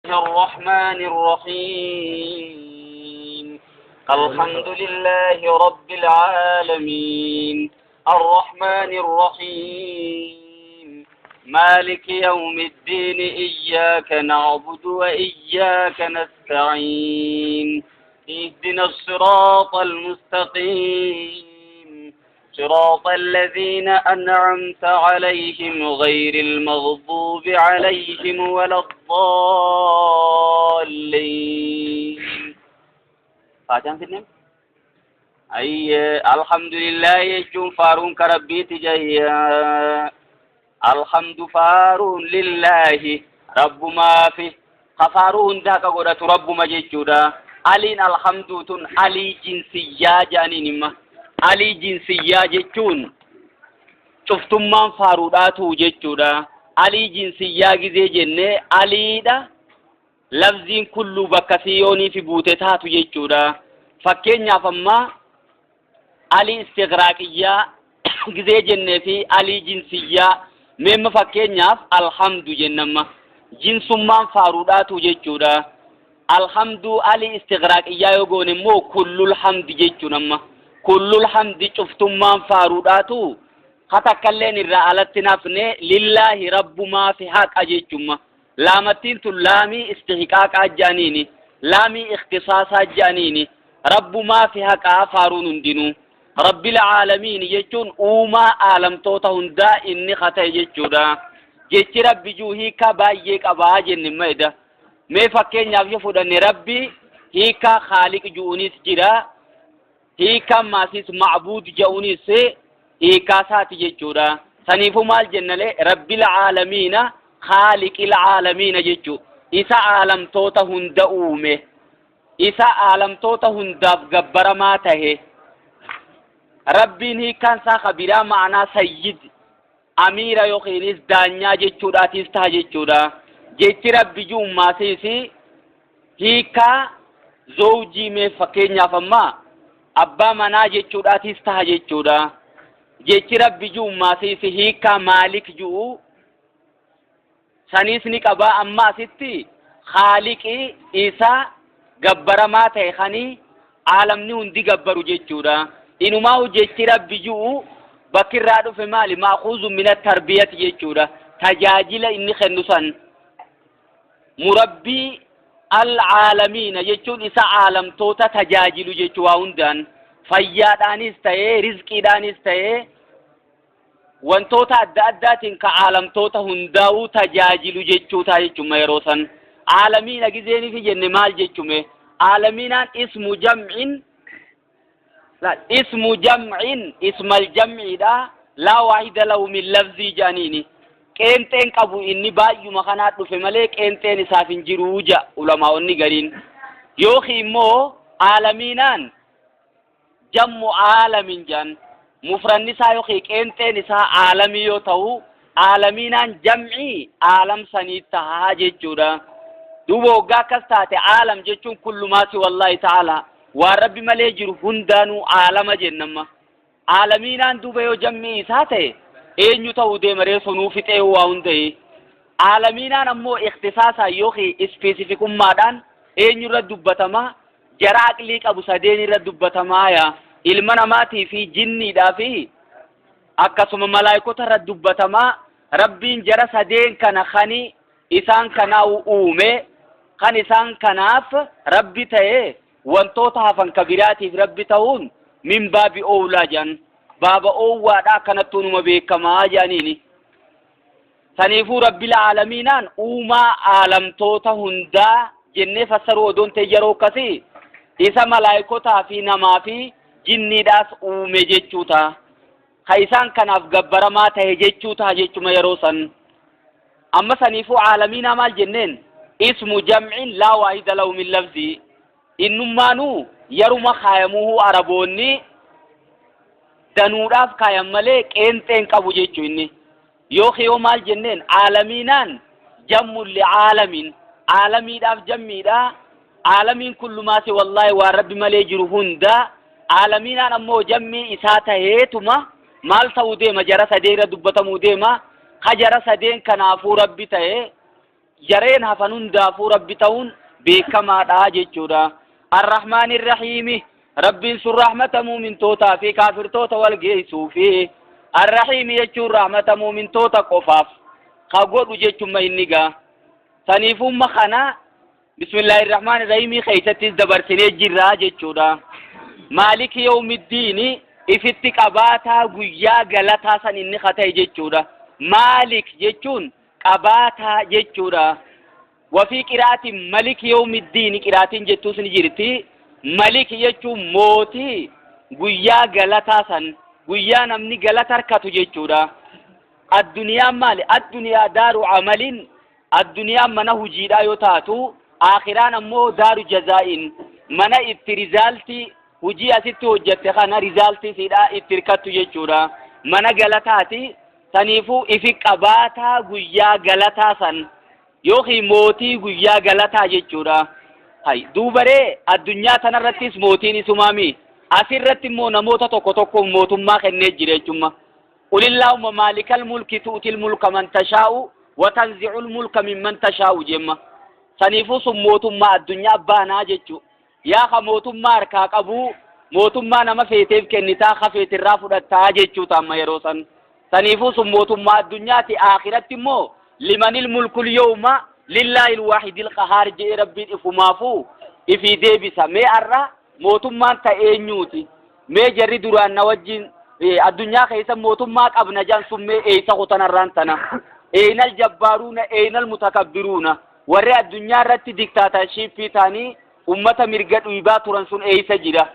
الرحمن الرحيم. الحمد لله رب العالمين. الرحمن الرحيم. مالك يوم الدين. إياك نعبد وإياك نستعين. اهدنا الصراط المستقيم. صراط الذين أنعمت عليهم غير المغضوب عليهم ولا الضالين. فاتحة فينم أي الحمد لله يجون فارون كربي تجيا. الحمد فارون لله رب ما في خفارون ذاك قدرة رب ما جيتشودا ألين الحمد تن ألي جنسية جانين ما alii jinsiyyaa jechuun cuftummaan faaruudhaatu jechuudha. Alii jinsiyyaa gizee jennee aliidha lafziin kulluu bakka siyoonii fi buute taatu jechuudha. Fakkeenyaaf ammaa alii istighraaqiyyaa gizee jennee fi alii jinsiyyaa meemma fakkeenyaaf alhamdu jennamma jinsummaan faaruudhaatu jechuudha. Alhamdu alii istighraaqiyyaa yoo goone immoo kullul hamdi jechuun amma kullul hamdi cuftummaan faaruudhaatu hatakkalleen irraa alatti nafne lillaahi rabbumaa fi haqa jechumma. Laamattiin tun laamii istihqaaqaa jedhaniini, laamii ikhtisaasaa jedhaniini. Rabbumaa fi haqaa faaruun hundinuu rabbil aalamiin jechuun uumaa aalamtoota hundaa inni hata'e jechuudha. Jechi rabbi juu hiikaa baay'ee qabaa jenne maida. Mee fakkeenyaaf yoo fudhanne rabbi hiikaa khaaliq ju'unis jira, hiikaan maasiis macbuud ja'unis hiikaa isaati jechuudha. Saniifuu maal jennalee rabbil aalamiina khaaliqil aalamiina jechuu, isa aalamtoota hunda uume, isa aalamtoota hundaaf gabbaramaa tahe. Rabbiin hiikaan isaa kabiraa ma'anaa sayyid amiira yookiinis daanyaa jechuudhaatiis taha jechuudha. Jechi rabbi ju'ummaasiis hiikaa zawjii mee fakkeenyaaf ammaa abbaa manaa jechuudhaatiis taha jechuudha. Jechi rabbi ju'ummaasiis hiikaa maalik ju'u saniis ni qabaa. Amma asitti haaliqii isa gabbaramaa ta'e kanii aalamni hundi gabbaru jechuudha. Inumaa jechi rabbi ju'u bakki irraa dhufe maali? Maakuuzu mina tarbiyati jechuudha. Tajaajila inni kennu san murabbii al-aalamiina jechuun isa aalamtoota tajaajilu jechuu, waa hundaan fayyaadhaanis ta'ee rizqiidhaanis ta'ee wantoota adda addaatiin ka aalamtoota hundaa'uu tajaajilu jechuu ta'a jechuudha. Yeroo san aalamiina gizeenifi jenne maal jechume? Aalamiinaan ismu jam'in, ismu jam'in, ismal jam'iidha, laa waahida lahu min lafzii jedhaniini. Qeenxeen qabu inni baay'uma kanaa dhufe malee qeenxeen isaaf hin jiruu ja ulamaa'onni gariin. Yookiin immoo aalamiinaan jammu aalamin jedhan, mufranni isaa yookiin qeenxeen isaa aalamii yoo ta'u aalamiinaan jam'ii aalam sanii tahaa jechuudha. Duuba waggaa akkas taate aalam jechuun kullumaasi wallaahi ta'ala waan rabbi malee jiru hundaanuu aalama jennamma. Aalamiinaan duuba yoo jammii isaa ta'e eenyu ta'uu deema ree? Sunuu fixee waa hunda'e. Aalamiinaan ammoo ikhtisaasaan yookiin ispeesifikummaadhaan eenyurra dubbatamaa? Jara aqlii qabu sadeen irra dubbatamaa, ilma namaatii fi jinniidhaa fi akkasuma malaayikota irra dubbatamaa. Rabbiin jara sadeen kana kani isaan kanaa uume, kan isaan kanaaf rabbi ta'e, wantoota hafan kabiraatiif rabbi ta'uun min baabi oowlaa jedhan, baaba oowwaadha, akkanattuu numa beekamaa jedhaniini. Saniifuu rabbil aalamiinaan uumaa aalamtoota hundaa jennee fassaruu odoon ta'e yeroo akkasii isa malaayikotaa fi namaa fi jinniidhaas uume jechuu ta'a. Ka isaan kanaaf gabbaramaa ta'e jechuu ta'a jechuma yeroo san. Amma saniifuu aalamiinaa maal jenneen? Ismu jam'in laa waahida lahu min lafzii. Innummaanuu yeruma kaayamuuhu araboonni danuudhaaf kaayan malee qeenxeen qabu jechuu inni. Yookiin yoo maal jenneen? Aalamiinaan jammun li'aalamin, aalamiidhaaf jammiidha. Aalamiin kullumaasi wallaahi waan rabbi malee jiru hunda. Aalamiinaan ammoo jammii isaa taheetuma maal ta'uu deema? Jara sadeen irra dubbatamuu deema. Ka jara sadeen kanaafuu rabbi ta'e. Jareen hafan hundaafuu Rabbi ta'uun beekamaadha jechuudha. Arrahmaani Rahiimi Rabbiin sun rahmata muumintootaa fi kaafirtoota wal geessuu fi Arrahiimi jechuun rahmata muumintoota qofaaf ka godhu jechumma inni gaa. Saniifumma kana Bismillaahi Rahmaani Rahiimii keessattis dabarsinee jirra jechuudha. Maaliki yawmiddiini ifitti qabaataa guyyaa galataa san inni ka ta'e jechuudha. Maalik jechuun qabaataa jechuudha. Wafii qiraatiin malik yawmiddiini qiraatiin jettuus ni jirti. Malik jechuun mootii guyyaa galataa san guyyaa namni galata harkatu jechuudha. Adduniyaan maali? Adduniyaa daaru amalin adduniyaan mana hujiidhaa yoo taatu aakhiraan ammoo daaru jazaa'iin mana itti rizaaltii hujii asitti hojjatte kana rizaaltii siidhaa itti hirkattu jechuudha. Mana galataati. Saniifuu ifi qabaataa guyyaa galataa san yookiin mootii guyyaa galataa jechuudha. Hay duubaree addunyaa tanarrattis mootiin isumaami. Asirratti immoo namoota tokko tokko mootummaa kennee jira jechuudha. Qulillahumma maalikal mulki tu'til mulka man tashaa'u wa tanzi'ul mulka mimman tashaa'u jemma. Saniifuu sun mootummaa addunyaa baanaa jechuudha. Yaa ka mootummaa harkaa qabuu mootummaa nama feeteef kennitaa ka feetirraa fudhattaa jechuu taamma yeroo san. Saniifuu sun mootummaa addunyaati aakiratti immoo limanil mulkul yawma lillaahil waahidil qahaar je'ee Rabbiin ifumaafuu ifii deebisa. Mee arra mootummaan ta eenyuuti? Mee jarri duraan na wajjin addunyaa keessa mootummaa qabna jaan sun mee eeysa kutan arraan tana? Eeynal jabbaaruuna eeynal mutakabbiruuna? Warri addunyaa irratti diktaatashiippii ta'anii ummata mirga dhiibaa turan sun eeysa jira?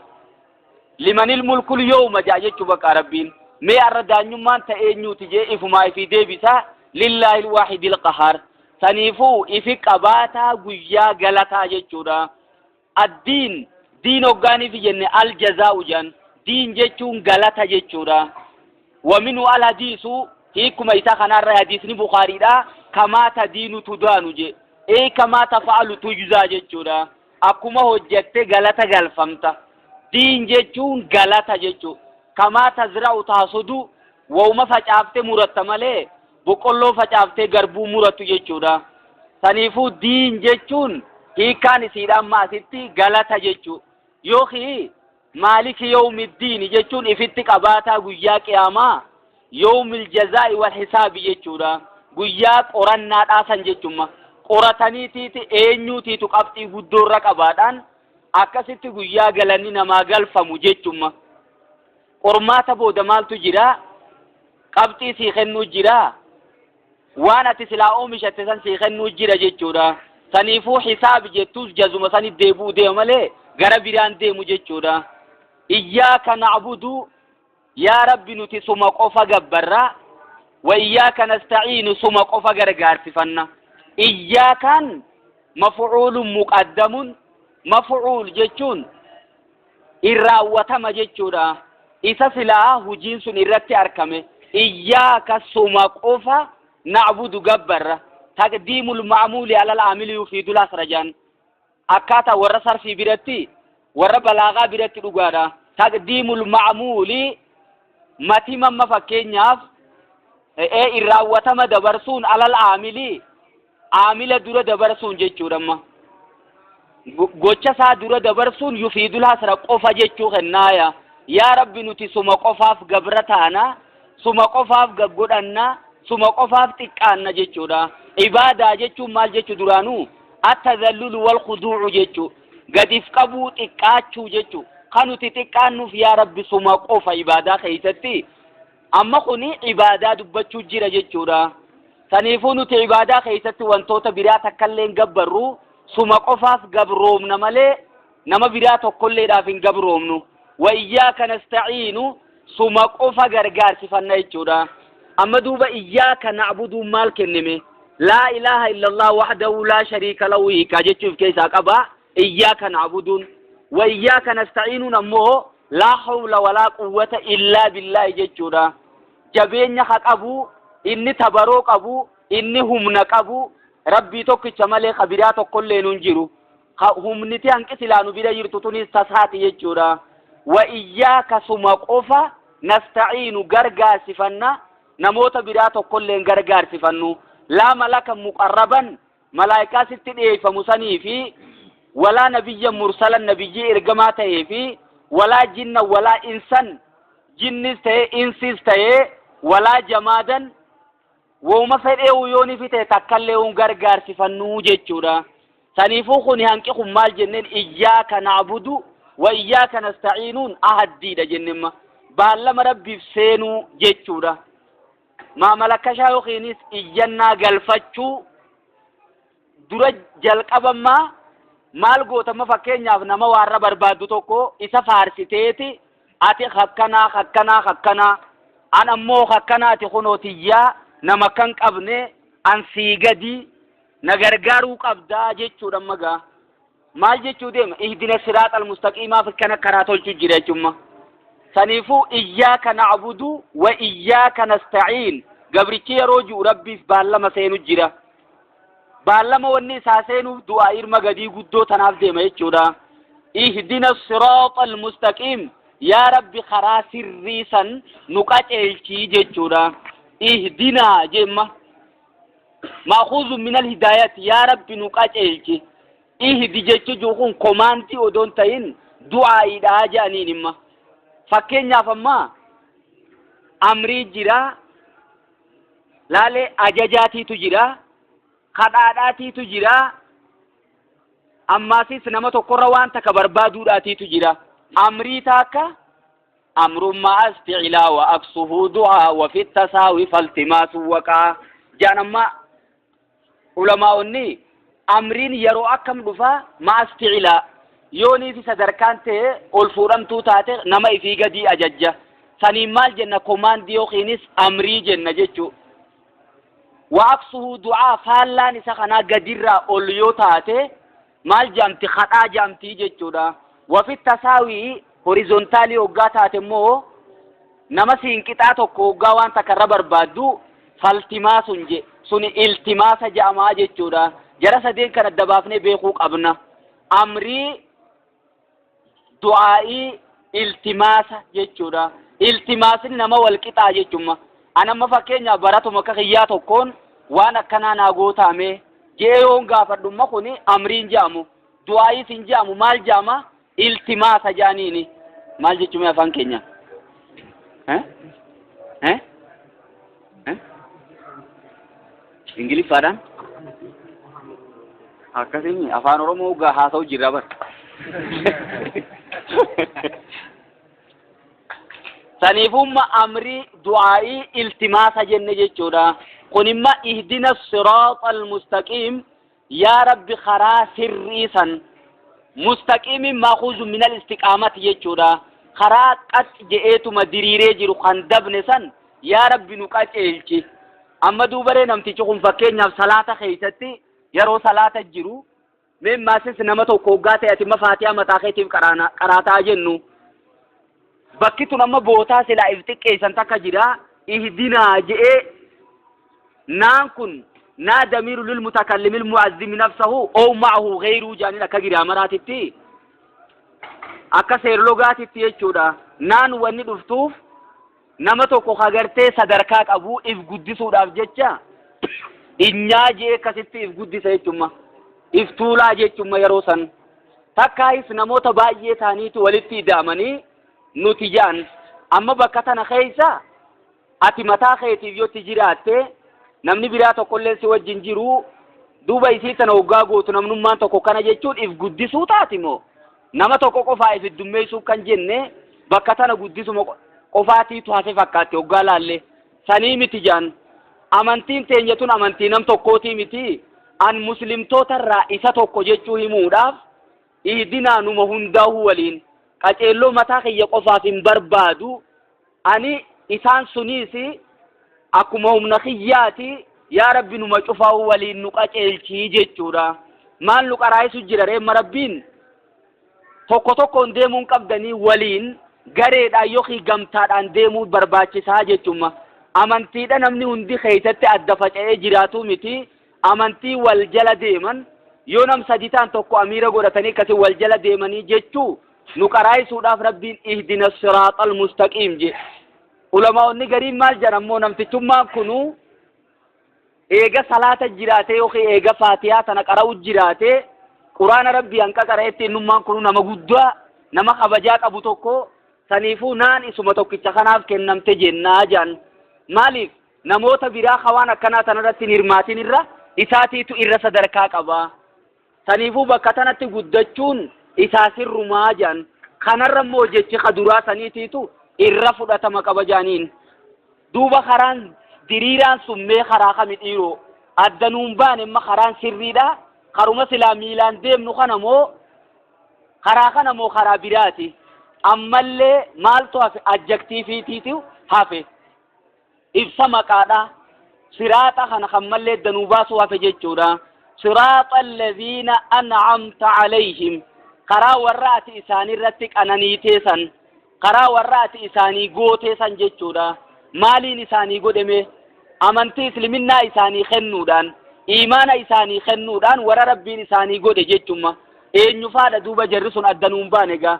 Limanil mulkul yawma ja'a jechuu baqa Rabbiin. Mee arra daanyummaan ta eenyuuti jee ifumaa ifii deebisa lillaahil waahidil qahaar. Saniifuu ifi qabaataa guyyaa galataa jechuudha. Addiin diin hoggaaniif jenne al jazaa'u jedhan. Diin jechuun galata jechuudha. Waminu al hadiisu hiikuma isaa kanaarra hadiisni Bukaariidha. Kamaa tadiinu tudaanu je. Ee kamaa tafa'alu tujzaa jechuudha. Akkuma hojjatte galata galfamta. Diin jechuun galata jechuudha. Kamaa tazra'u taasudu wauma facaafte muratta malee boqqolloo facaaftee garbuu murattu jechuudha. Saniifuu diin jechuun hiikkaan isiidha amma asitti galata jechuu. Yookiin maaliki yawmiddiini jechuun ifitti qabaataa guyyaa qiyaamaa yawmil jazaa'i wal hisaabi jechuudha. Guyyaa qorannaadhaa san jechumma. Qorataniitiiti eenyuutiitu qabxii guddoo irra qabaadhaan akkasitti guyyaa galanni namaa galfamu jechumma. Qormaata booda maaltu jira? Qabxii sii kennuu jira? Waan ati silaa oomishatte san sii kennuu jira jechuudha. Saniifuu hisaabi jettuus jazuma sani deebi'uu deema malee gara biraan deemu jechuudha. Iyyaaka na'budu yaa Rabbi nuti suma qofa gabbarra wa iyyaaka nasta'iinu suma qofa gargaarsifanna. Iyyaakaan maf'uulun muqaddamun maf'uul jechuun irraawwatama jechuudha. Isa silaa hujiin sun irratti arkame iyyaaka suma qofa na'budu gabbarra taqdiimul ma'muuli alal aamili yufiidul hasra jedhan akkaataa warra sarfii biratti warra balaagaa biratti dhugaadha. Taqdiimul ma'muuli matima amma fakkeenyaaf ee irraawwatama dabarsuun alal aamili aamila dura dabarsuun jechuudha amma. Gocha isaa dura dabarsuun yufiidul hasra qofa jechuu kennaaya. Yaa Rabbi nuti suma qofaaf gabra taana, suma qofaaf gaggodhanna, suma qofaaf xiqqaanna jechuudha. Ibaadaa jechuun maal jechuu duraanuu? Attazallulu wal khuduucu jechuu. Gadif qabuu xiqqaachuu jechuu. Kan nuti xiqqaannuuf yaa Rabbi suma qofa ibaadaa keessatti. Amma kuni ibaadaa dubbachuu jira jechuudha. Saniifuu nuti ibaadaa keessatti wantoota biraa takkallee hin gabbarru, suma qofaaf gabroomna malee nama biraa tokkolleedhaaf hin gabroomnu. Wa iyyaaka nasta'iinu suma qofa gargaarsifanna jechuudha. Amma duuba iyyaaka na'buduun maal kennime? Laa ilaaha illallah wahdahu laa shariika lahu hiikaa jechuuf keessaa qaba. Iyyaaka na'buduun. Wa iyyaaka nasta'iinuun ammoo laa hawla walaa quwwata illaa billaahi jechuudha. Jabeenya ka qabu, inni tabaroo qabu, inni humna qabu, Rabbii tokkicha malee ka biraa tokkolleen hin jiru. Ka humniti hanqi silaa nu bira jirtu tunis tasaati jechuudha. Wa iyyaaka suma qofa nasta'iinu gargaarsifanna namoota biraa tokkolleen gargaarsifannu. Laa malaka muqarraban Malaayikaa sitti dhiyeeffamu sanii fi walaa nabiyya mursalan, nabiyyii ergamaa ta'ee fi walaa jinna walaa insan, jinnis ta'ee insis ta'ee, walaa jamaadan, wooma fedheewu yoonifi ta'e takkallee hun gargaarsifannuu jechuudha. Saniifuu kun hanqi kun maal jenneen? Iyyaaka na'budu wa iyyaaka nasta'iinuun ahaddiidha jennemma. Baallama Rabbiif seenuu jechuudha. Maamalakkashaa yookiinis iyyannaa galfachuu dura jalqabammaa maal gootamma? Fakkeenyaaf nama waarra barbaaddu tokko isa faarsiteeti, ati hakkanaa hakkanaa hakkanaa, an ammoo hakkanaati, kunoo tiyyaa nama kan qabne, an sii gadi, na gargaaruu qabdaa jechuudha. Magaa maal jechuu deema? Ihdina siraaxa almustaqiimaaf akkana karaa tolchu jira jechuudha. Saniifuu iyyaaka na'budu wa iyyaaka nasta'iin gabrichi yeroo ji'u Rabbiif baallama seenu jira. Baallama wanni isaa seenuuf du'aa irma gadii guddoo tanaaf deema jechuudha. Ihdina siraaxa almustaqiim, yaa Rabbi karaa sirrii san nu qaceelchii jechuudha. Ihdinaa jemma maakuuzu min alhidaayati, yaa Rabbi nu qaceelchi. Ihdi jechi jiru kun komaantii odoon ta'in du'aa'iidhaa jedhaniin imma. Fakkeenyaaf ammaa amrii jira, laalee ajajaatiitu jira, kadhaadhaatiitu jira, ammaasis nama tokkorra waan takka barbaaduudhaatiitu jira. Amrii taakka amrummaa asticilaa wa aksuhu du'aa wa fi tasaawi faltimaasu waqaa jedhan. Amma ulamaa'onni amriin yeroo akkam dhufaa? Ma'asticilaa, yoonii fi sadarkaan ta'e ol fuudhamtuu taate nama ifii gadii ajajja. Saniin maal jenna? Komaandii yookiinis amrii jenna jechuu. Wa aksuhu du'aa, faallaan isa kanaa gadirraa ol yoo taate maal jedhamti? Kadhaa jedhamti jechuudha. Wa fi tasaawii, horizontaalii hoggaa taate immoo nama siinqixaa tokko hoggaa waan takka irra barbaaddu faltimaa sun je sun iltimaasa jedhamaa jechuudha. Jara sadeen kana adda baafnee beekuu qabna. Amrii, du'aa'ii, iltimaasa jechuudha. Iltimaasni nama wal qixaa jechuudha. An amma fakkeenyaaf baratuma akka kiyyaa tokkoon waan akkanaa naa gootaame jee yoon gaafadhumma, kuni amriin jedhamu, du'aa'iis hin jedhamu. Maal jedhama? Iltimaasa jedhaniini. Maal jechuun afaan keenya? Eh? Eh? Eh? Ingiliffaadhaan? Akkasiin afaan Oromoo gaa haasa'u jirra bar. Saniifumma amrii, du'aa'ii, iltimaasa jenne jechuudha. Kunimma ihdina siraaxa almustaqiim, yaa Rabbi karaa sirrii san. Mustaqiimiin maakuuzu min alistiqaamati jechuudha. Karaa qax je'eetuma diriiree jiru kan dabne san yaa Rabbi nu qaceelchi. Amma duubaree namtichi kun fakkeenyaaf salaata keessatti yeroo salaata jiru mee maasis nama tokko hoggaa ta'e ati mafaatiyaa mataa keetiif qaraataa jennu, bakki tun amma bootaa silaa if xiqqeessan takka jira. Ihdinaa je'ee naan kun naa damiiru lil mutakallimil mu'azzimi nafsahu ow ma'ahu ghayruu jaaniin akka giraamaraatitti, akka seerlogaatitti jechuudha. Naan wanni dhuftuuf nama tokko kagartee sadarkaa qabu if guddisuudhaaf jecha inyaa jee akkasitti if guddisa jechumma, if tuulaa jechumma. Yeroo san takkaayis namoota baay'ee ta'aniitu walitti ida'amanii nuti ja'an. Amma bakka tana keessa ati mataa keetiif yoo itti jiraatte, namni biraa tokkollee si wajjin jiru, duuba isii tana hoggaa gootu namnummaan tokko kana jechuun if guddisuu taati moo nama tokko qofaa if heddummeessuuf kan jenne bakka tana guddisuma qofaatiitu hafe fakkaatti hoggaa laalle? Sanii miti jaan. Amantiin teenya tun amantii nam tokkootii miti. An muslimtoota irraa isa tokko jechuu himuudhaaf ihdinaa numa hundaa'uu waliin qaceelloo, mataa kiyya qofaaf hin barbaadu ani. Isaan suniis akkuma humna kiyyaati, yaa Rabbi numa cufaa'uu waliin nu qaceelchii jechuudha. Maal nu qaraa'isu jira reemma? Rabbiin tokko tokkoon deemuun qabdanii, waliin gareedhaan yookiin gamtaadhaan deemuu barbaachisaa jechuudha. Amantiidha namni hundi keessatti adda faca'ee jiraatu miti. Amantii wal jala deeman yoo nam sadi ta'an tokko amiira godhatanii akkasii wal jala deemanii jechuu nu qaraa'isuudhaaf Rabbiin ihdina siraaxal mustaqiim je. Ulamaa'onni gariin maal jedhan ammoo? Namtichummaan kunuu Eega salaata jiraatee yookiin eega faatihaa tana qara'u jiraatee, quraana rabbii hanqa qara'etti, innummaan kun nama guddaa, nama kabajaa qabu tokko. Saniifuu naan isuma tokkicha kanaaf kennamte jennaa jedhan. Maaliif? Namoota biraa hawaan akkanaa tanarratti hin hirmaatin irra isaatiitu irra sadarkaa qaba. Saniifuu bakka tanatti guddachuun isaa sirrumaa jedhan. Kanarra immoo jechi kaduraa saniitiitu irra fudhatama qaba jedhaniin. Duuba karaan diriiraan sun mee karaa kami dhiiroo? Adda nuun baane. Amma karaan sirriidha karuma silaa miilaan deemnu kana moo, karaa kana moo karaa biraati? Ammallee maaltu hafe? Adjectiveiitiitu hafe, ibsa maqaadha. Siraaxa kana kan mallee danuu baasuu hafe jechuudha. صراط الذين أنعمت عليهم, karaa warra ati isaanirratti qananiitee san, karaa warra ati isaanii gootee san jechuudha. Maaliin isaanii godhame? Amantii isliminnaa isaanii kennuudhaan, iimaana isaanii kennuudhaan warra rabbiin isaanii godhe jechuma. Eenyufaadha duuba jarri sun? Addanuun baane gaa.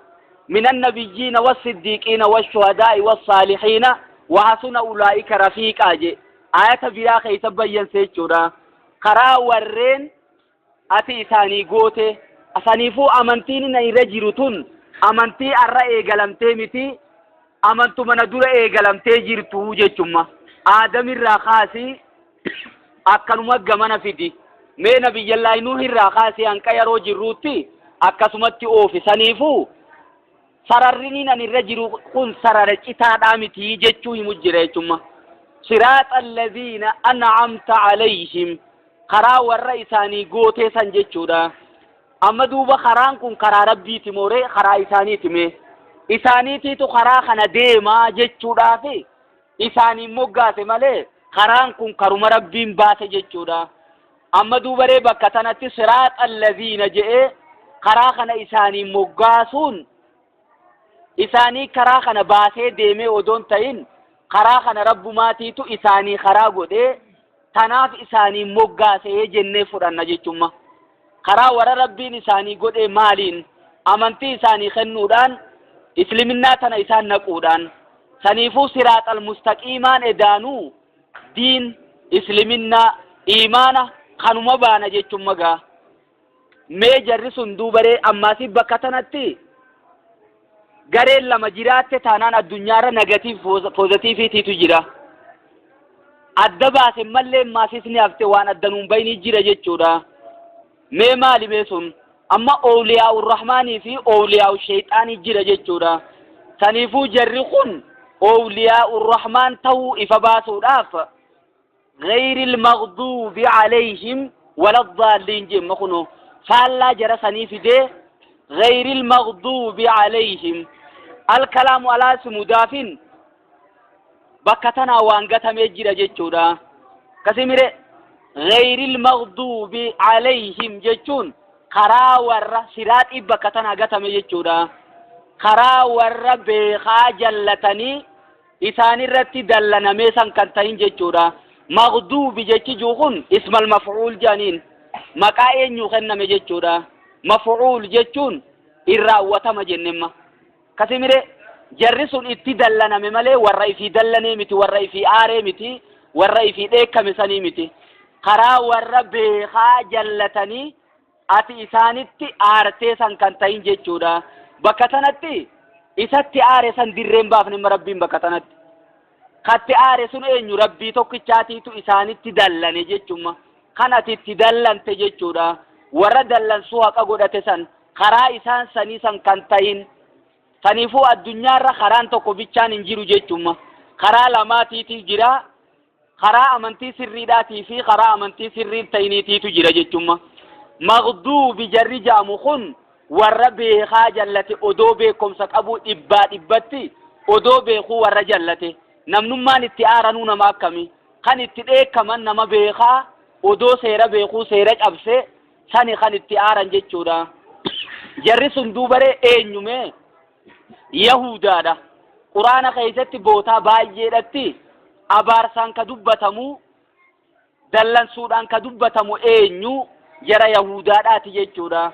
من النبيين والصديقين والشهداء والصالحين وحسن أولئك رفيقا je ayata biraa keessa bayyanse jechuudha. Karaa warreen ati isaanii goote. Saniifuu amantiin inni irra jiru tun amantii arra eegalamtee miti, amantuma na dura eegalamtee jirtu jechumma. Aadamirraa kaasii akkanuma gamana fidi, mee nabiyyallaahi Nuuh irraa kaasii hanqa yeroo jirruutti akkasumatti oofi. Saniifuu sararriniin ani irra jiru kun sarara citaadhaa miti jechuu himu jira jechumma. صراط الذين أنعمت عليهم, karaa warra isaanii gootee san jechuudha. Amma duuba karaan kun karaa rabbiiti mooree karaa isaaniiti? Mee isaaniitiitu karaa kana deemaa jechuudhaafi isaaniin moggaase malee karaan kun karuma rabbiin baase jechuudha. Amma duubaree bakka tanatti صراط الذين je'ee karaa kana isaaniin moggaasuun isaanii karaa kana baasee deemee odoon ta'in, karaa kana rabbumaatiitu isaanii karaa godhee tanaaf isaanii moggaasee jennee fudhanna jechumma. Karaa warra rabbiin isaanii godhee maaliin? Amantii isaanii kennuudhaan, isliminnaa tana isaan naquudhaan. Saniifuu صراط المستقيmaan edaanuu diin isliminnaa iimaana kanuma baana jechumma gaa. Mee jarri sun duubaree ammaasii bakka tanatti gareen lama jiraatte taanaan addunyaarra negative positiveiitiitu jira. Adda baase mallee maasis ni hafte, waan adda nuun bayni jira jechuudha. Mee maali mee sun? Amma أولياء الرحمن fi أولياء الشيطان jira jechuudha. Saniifuu jarri kun أولياء الرحمن ta'uu ifa baasuudhaaf غير المغضوب عليهم ولا الضالين jemma. Kuno faallaa jara sanii fidee غير المغضوب عليهم. الكلام على مضاف bakka tanaa waan gatamee jira jechuudha. Kasimire غير المغضوب عليهم jechuun karaa warra siraaxii bakka tanaa gatame jechuudha. Karaa warra beekaa jallatanii isaanirratti dallanamee san kan ta'in jechuudha. مغضوب jechi juu kun اسم المفعول jedhaniin. Maqaa eenyuu kenname jechuudha? مفعول jechuun irraawwatama jennemma. Kasimire jarri sun itti dallaname malee warra ifii dallanee miti, warra ifii aaree miti, warra ifii dheekkame sanii miti. Karaa warra beekaa jallatanii ati isaanitti aartee san kan ta'in jechuudha. Bakka tanatti isatti aare san dirreen baafne rabbiin bakka tanatti. Katti aare sun eenyu? Rabbii tokkichaatiitu isaanitti dallane jechuma. Kan ati itti dallante jechuudha. Warra dallansuu haqa godhate san karaa isaan sanii san kan ta'in. Saniifuu addunyaarra karaan tokko bichaan hin jiru jechuma. Karaa lamaatiitu jira. Karaa amantii sirriidhaatii fi karaa amantii sirrii ta'iniitiitu jira jechuma. مغضوب jarri jaamu kun warra beekaa jallate, odoo beekumsa qabu dhibbaa dhibbatti odoo beekuu warra jallate. Namnummaan itti aaranuu nama akkami? Kan itti dheekkaman nama beekaa odoo seera beekuu seera cabse sani kan itti aaran jechuudha. Jarri sun duubaree eenyume? Yahudaadha. Quraana keessatti bootaa baay'eedhatti abaarsaan ka dubbatamu, dallansuudhaan ka dubbatamu eenyu? Jara yahudaadhaati jechuudha.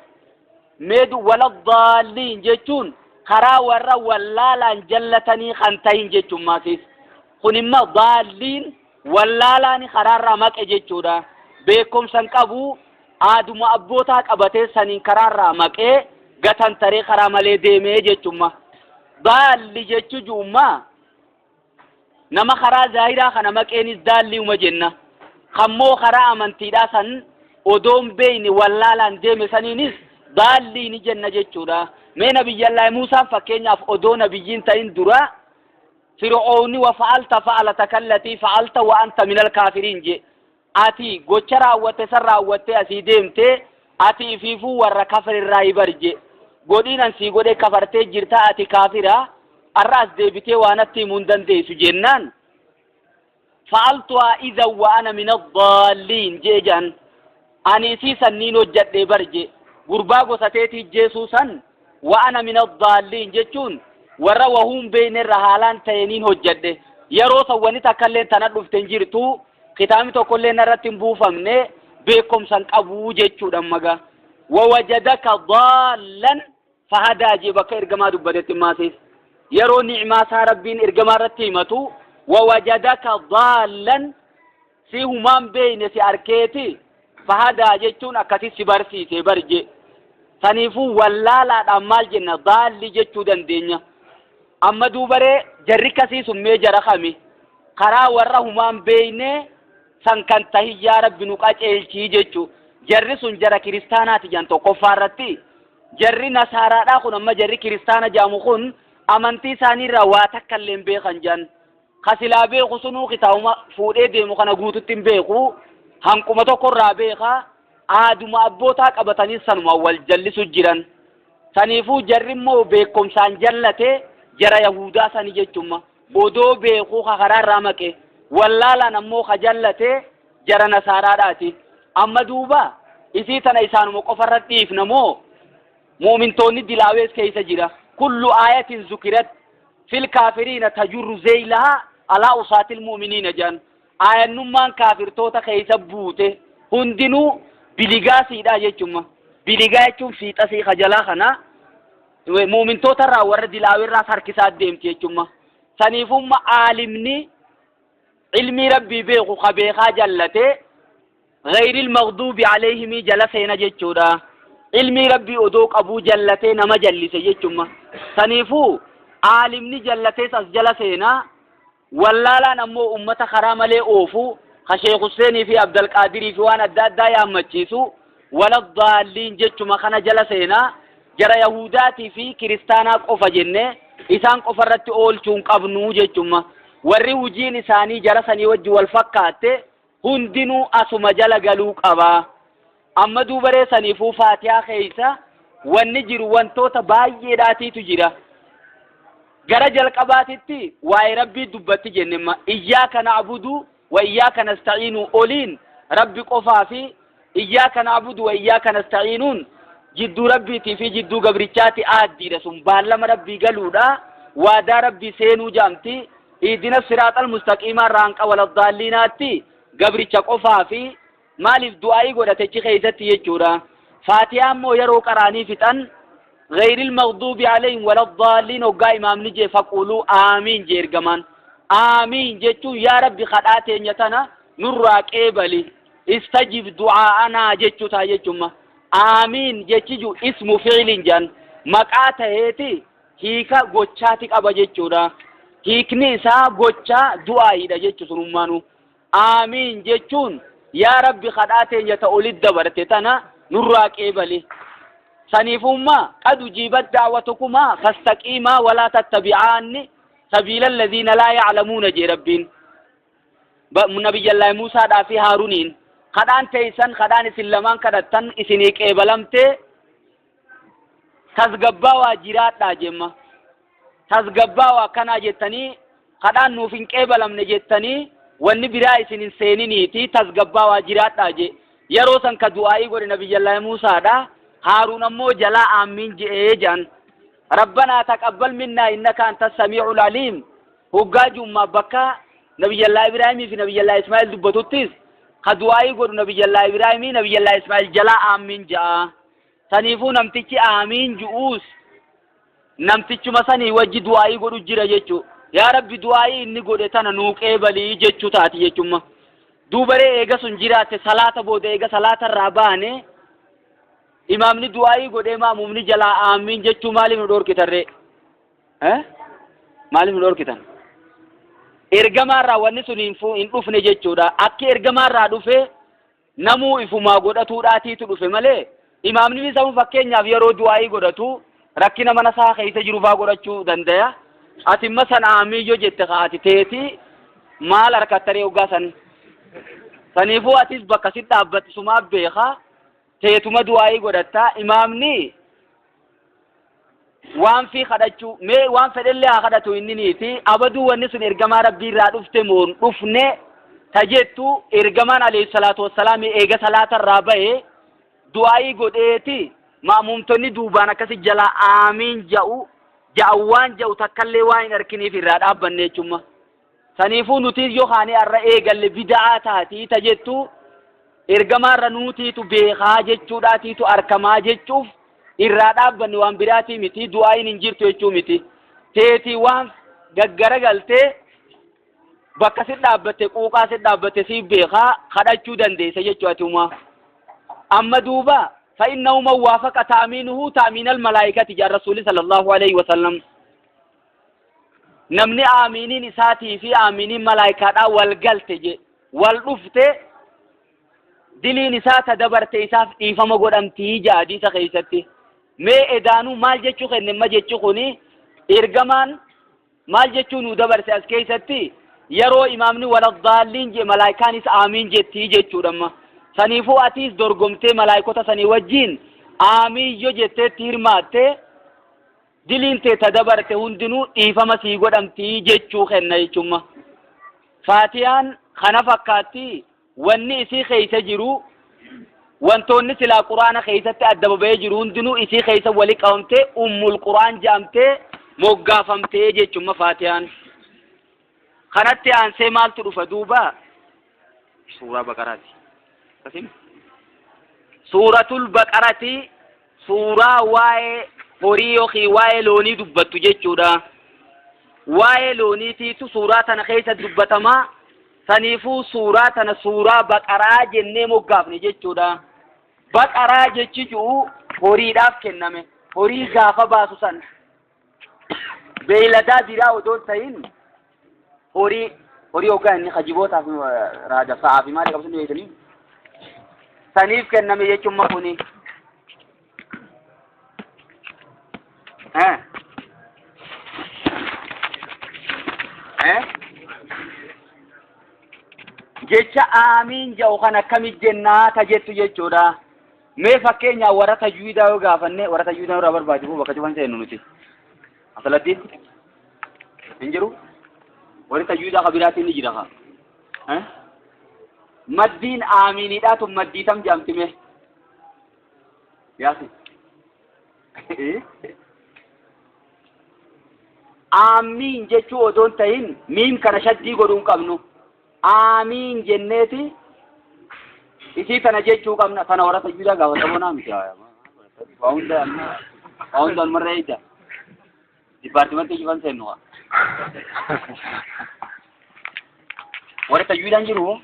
Meedu ولا الضالين jechuun karaa warra wallaalaan jallatanii kan tahin jechuun maasis. Kun immoo ضالين Wallaalaani karaarraa maqe jechuudha. Beekumsa hin qabu, aaduma abbootaa qabatee saniin karaarraa maqee gatantaree karaa malee deemee jechumma. Daalli jechu ju'ummaa nama karaa zaahiraa kana maqeenis daalliuma jenna. Kammoo karaa amantiidhaa san odoon beeyne wallaalaan deeme saniinis daallii ni jenna jechuudha. Mee Nabiyyallaahi Muusaan fakkeenyaaf odoo nabiyyiin ta'in dura Fir'oowni wa fa'alta fa'alataka allatii fa'alta wa anta minal kaafiriin je. Ati gocha raawwatte san raawwattee asii deemte, ati ifiifuu warra kafarirraa bar je. Godhiin an sii godhe kafartee jirta, ati kaafira, arra as deebitee waa natti himuu hin dandeessu jennaan, fa'altuhaa idhan wa ana min addaalliin jee jedhan. Ani isii sanniin hojjadhee bar je, gurbaa gosa teetii jeesuu san. Wa ana min addaalliin jechuun warra wahuun beeyne irra haalaan ta'eniin hojjadhe. Yeroo san wani takkalleen tana dhufte hin jirtu, kitaabni tokkollee narratti hin buufamne, beekumsa hin qabuu jechuudha. Maga wawajadaka daallan fahadaa jee bakka ergamaa dubbatetti maasiif yeroo ni'maa isaa Rabbiin ergamaa irratti himatu, wawajadaka daallan, si humaan beeyne si arkeeti, fahadaa jechuun akkasi si barsiise bar je. Saniifuu wallaalaadhaan maal jenna? Daalli jechuu dandeenya. Amma duubaree jarri kasii sun mee jara kami? Karaa warra humaan beeyne san kan tahin yaa Rabbi nu qaceelchii jechu. Jarri sun jara kiristaanaati jan tokkoffaa irratti. Jarri nasaaraadhaa kun, amma jarri kiristaana jaamu kun, amantii isaaniirraa waa takka illee hin beekan jan. Ka silaa beeku sunuu kitaabuma fuudhee deemu kana guututti hin beeku, hanquma tokko irraa beeka. Aaduma abbootaa qabatanii sanuma wal jallisu jiran. Saniifuu jarri immoo beekumsaan jallate jara yahudaa sani jechumma, odoo beekuu ka karaa irraa maqe. Wallaalaan ammoo ka jallate jara nasaaraadhaati. Amma duuba isii tana isaanuma qofarra dhiifna moo mu'mintoonni dilaawees keessa jira? Kullu aayatin zukirat fil kaafiriina tajurru zeeylahaa alaa usaatil mu'miniina jedhan. Aayannummaan kaafirtoota keessa buute hundinuu biligaa siidhaa jechumma. Biligaa jechuun fiixasii kajalaa kana mu'mintoota irraa warra dilaaweerraas harkisaa deemti jechumma. Saniifumma aalimni ilmii Rabbii beeku ka beekaa jallate ghayril maghduubi alayhimii jala seena jechuudha. Ilmii Rabbii odoo qabuu jallatee nama jallise jechumma. Saniifuu aalimni jallatees as jala seena. Wallaalaan ammoo ummata karaa malee oofu, ka Sheekh Husseenii fi Abdalqaadirii fi waan adda addaa yaammachiisu, wala daalliin jechuma kana jala seena. Jara Yahudaatii fi kiristaanaa qofa jenne isaan qofa irratti oolchuu hin qabnu jechumma. Warri hujiin isaanii jara sanii wajji wal fakkaatte hundinuu asuma jala galuu qaba. Amma duubaree saniifuu Faatihaa keessa wanni jiru wantoota baay'eedhaatiitu jira. Gara jalqabaatitti waa'ee Rabbii dubbatti jennemma. Iyyaaka na'budu wa iyyaaka nasta'iinu oliin Rabbi qofaa fi iyyaaka na'budu wa iyyaaka nasta'iinuun jidduu Rabbiitii fi jidduu gabrichaati aaddiidha. Sun baallama Rabbii galuudha. Waadaa Rabbii seenuu jaamti. Ihdina siraaxal mustaqiimaa irraa hanqa waladdaalliinaatti gabricha qofaa fi maaliif du'aa'ii godhatechi keessatti jechuudha. Faatihaa immoo yeroo qaraanii fixan, ghayril maghduubi alayhim waladdaalliin hoggaa imaamni jee, faquuluu aamiin jee ergamaan. Aamiin jechuun yaa Rabbi kadhaa teenya tana nurraa qeebali, istajib du'aa'anaa jechuu ta'a jechumma. Aamiin jechi ju ismu fi'ilin jedhan, maqaa taheeti hiika gochaati qaba jechuudha. Hiikni isaa gochaa du'aa'iidha jechu sunummaanuu. Aamiin jechuun yaa Rabbi kadhaa teenya ta olit dabarte tana nurraa qeebali. Saniifummaa qad ujiibat da'watukumaa fastaqiimaa walaa tattabi'aanni sabiila alladhiina laa ya'lamuuna jee Rabbiin. Nabiyyallaahi Muusaadhaa fi Haaruniin kadhaan teessan, kadhaan isin lamaan kadhattan isinii qeebalamtee, tasgabbaawaa jiraadhaa jemma. Tasgabbaawaa akkanaa jettanii kadhaan nuuf hin qeebalamne jettanii wanni biraa isin hin seeniniiti, tasgabbaawaa jiraadhaa je. Yeroo san ka du'aa'ii godhe Nabiyyallaahi Muusaadha. Haaruun ammoo jalaa aammiin je'ee jedhan. Rabbanaa taqabbal minnaa innaka anta samii'ul aliim hoggaa jummaa bakka Nabiyyallaa Ibraahimii fi Nabiyyallaa Ismaa'il dubbatuttis ka du'aa'ii godhu Nabiyyallaa Ibraahimii, Nabiyyallaa Ismaa'il jalaa aammiin ja'a. Saniifuu namtichi aamiin ju'uus namtichuma sanii wajji du'aa'ii godhu jira jechuu. Yaa Rabbi, du'aa'ii inni godhe tana nuu qeebalii jechuu taati jechumma. Duubaree eega sun jiraatte, salaata booda eega salaata irraa baane imaamni du'aa'ii godhee ma'muumni jalaa aamiin jechuu maaliif nu dhoorkitarree? Maaliif nu dhoorkitan? Ergamaarraa wanni sun hin dhufne jechuudha. Akki ergamaarraa dhufe namuu ifumaa godhatuudhaatiitu dhufe malee, imaamni isamu fakkeenyaaf yeroo du'aa'ii godhatu rakkina mana isaa keessa jiru faa godhachuu dandaya. Ati imma san aamiin yoo jette ka ati teeti maal harkattaree hoggaa san? Saniifuu atis bakka si dhaabbatti sumaa beekaa, teetuma du'aa'ii godhatta. Imaamni waan fi kadhachuu mee waan fedhellee haa kadhatu inni niiti abaduu. Wanni sun ergamaa Rabbii irraa dhufte moon dhufne ta jettu, ergamaan alayhi salaatu wassalaam eega salaata irraa bahe du'aa'ii godheeti ma'muumtonni duubaan akkasi jala aamiin ja'u ja'an waan ja'u takkallee waan hin arkiniif irraa dhaabbanne jechumma. Saniifuu nutis yoo kaanee har'a eegalle bida'aa taatii ta jettu, ergamaarra nuutiitu beekaa jechuudhaatiitu arkamaa jechuuf irraa dhaabbanne, waan biraatii miti. Du'aa'iin hin jirtu jechuu miti. Teetii waan gaggaragaltee bakka si dhaabbatte, quuqaa si dhaabbatte siif beekaa, kadhachuu dandeessa jechuu ati. Amma duuba فإنه من وافق تأمينه تأمين الملائكة جاء الرسول صلى الله عليه وسلم. Namni aamiiniin isaatii fi aamiiniin malaayikaadhaa wal galte je, wal dhufte, diliin isaa ta dabarte isaaf dhiifama godhamtii jaa hadiisa keessatti. Mee edaanuu maal jechuu kenne ma jechuu kuni? Ergamaan maal jechuu nu dabarse as keessatti? Yeroo imaamni waladdaalliin je, malaayikaanis aamiin jettii jechuudhamma. Saniifuu atiis dorgomtee malaayikota sanii wajjiin aamiin yo jetteetti hirmaatte, diliin tee ta dabarte hundinuu dhiifama sii godhamtii jechuu kenna jechumma. Faatiyaan kana fakkaatti. Wanni isii keessa jiru, wantoonni silaa Quraana keessatti adda baba'ee jiru hundinuu isii keessa wali qabamtee ummul Quraan jedhamtee moggaafamtee jechumma Faatiyaan. Kanatti aansee maaltu dhufa duuba? Suuraa Baqaraati. Akkasii Suuratul Baqarati, suuraa waa'ee horii yookiin waa'ee loonii dubbattu jechuudha. Waa'ee looniitiitu suuraa tana keessa dubbatamaa. Saniifuu suuraa tana suuraa Baqaraa jennee moggaafne jechuudha. Baqaraa jechi ji'u horiidhaaf kenname. Horii gaafa baasu san beeyladaa biraa odoo hin ta'in horii, horii hoggaa inni kajibootaaf raada sa'aa fi maali qabsu beektanii saniif kenname jechuun kuni. Eh? Eh? Jecha aamiin jedhu kan akkamit jennaa ta jettu jechuudha. Mee fakkeenyaaf warra tajwiidaa yoo gaafanne, warra tajwiidaa irraa barbaadu bakka cufan seennu nuti. Asalattiin hin jiru. Warri tajwiidaa ka biraatiin ni jira ka. Eh? Maddiin aamiinidhaa tun maddii tam jedhamti mee? Yaasi. Aamiin jechuu odoo hin ta'in miim kana shaddii godhuu hin qabnu. Aamiin jenneeti isii tana jechuu qabna. Tana warra tajwiidaa gaafatamoo naa miti. Waa hunda waa hunda anumarra eegda. Dipaartimentii cufan seennu haa. Warri tajwiidaan jiru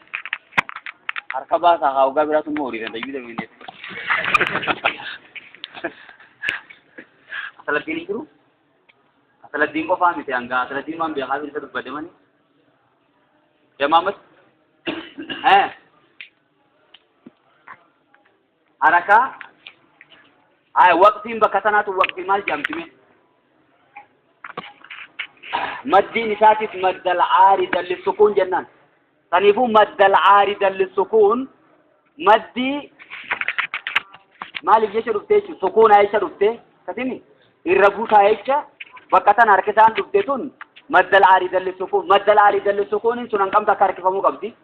harka baasaa haa, hoggaa biraatu immoo horiiran tajwiida beekneet. Asaladdiin hin jiru? Asaladdiin qofaa miti, hanga asaladdiin waan beekaa fi isa dubbate malee. Jamaamat? Eh? Harakaa? Ay, waqtiin bakka tanaatu waqtii maal jedhamti mee? Maddiin isaatis maddal caarida lissukuun jennaan. Saniifuu maddal caarida lissukuun, maddii maaliif jecha dhufte jechuun sukuunaa jecha dhufte kasimi irra buutaa jecha bakka tana harkisaan dhufte tun maddal caarida lissukuun. Maddal caarida lissukuun sun hanqamta akka harkifamuu qabdi.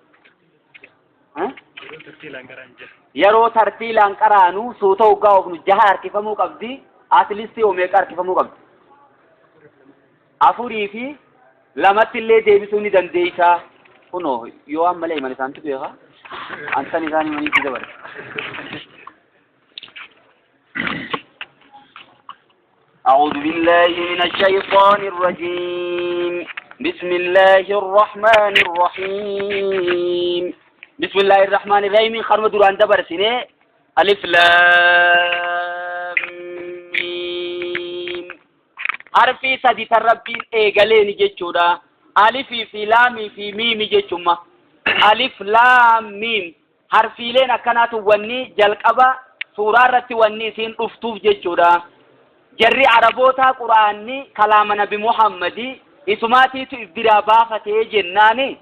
Yeroo tartiilaan qara'an jira. Yeroo tartiilaan qaraanu suuta hoggaa oofnu jaha harkifamuu qabdi. At least meeqa harkifamuu qabdi? Afurii fi lamatti illee deebisuu ni dandeeysa. Kunoo yoo waan malee himan isaantu beeka. Ansan isaan himanii itti dabale. أعوذ بالله من الشيطان الرجيم. بسم الله الرحمن الرحيم. بسم الله الرحمن الرحيم. خرم دران دبر سنة ألف لام ميم. حرفي سدي تربين إيغالين جتشودا. ألفي في لامي في ميمي جتشوما. ألف لام ميم. Harfiileen akkanaatu wanni jalqaba suuraa irratti wanni isiin dhuftuuf jechuudha. Jarri Arabootaa Qur'aanni kalaama Nabi Muhammadi isumaatiitu if biraa baafatee jennaani,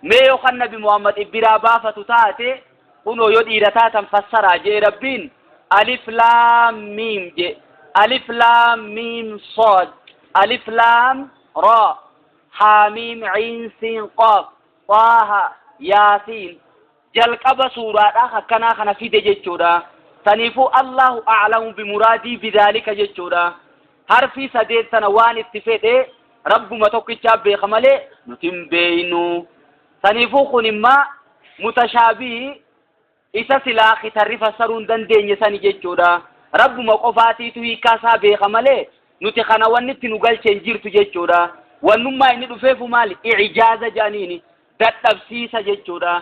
mee yookaan Nabi Muhammad if biraa baafatu taate, kunoo yoo dhiira taatan fassaraa jee. Rabbiin alif laam miim je, alif laam miim sood, alif laam raa, haamiim ciin siin qaaf, xaaha, yaasiin. Jalqaba suuraadha akkanaa kana fide jechuudha. Saniifuu Allahu a'lamu bimuraadii bidaalika jechuudha. Harfii sadeet tana waan itti fedhe Rabbuma tokkichaa beeka malee nuti hin beeynu. Saniifuu kun immaa mutashaabii isa silaa kitarri fassaruu hin dandeenye sani jechuudha. Rabbuma qofaatiitu hiikaa isaa beeka malee nuti kana wanni itti nu galche hin jirtu jechuudha. Wannummaa inni dhufeefu maali? Ijaaza jedhaniini dadhabsiisa jechuudha.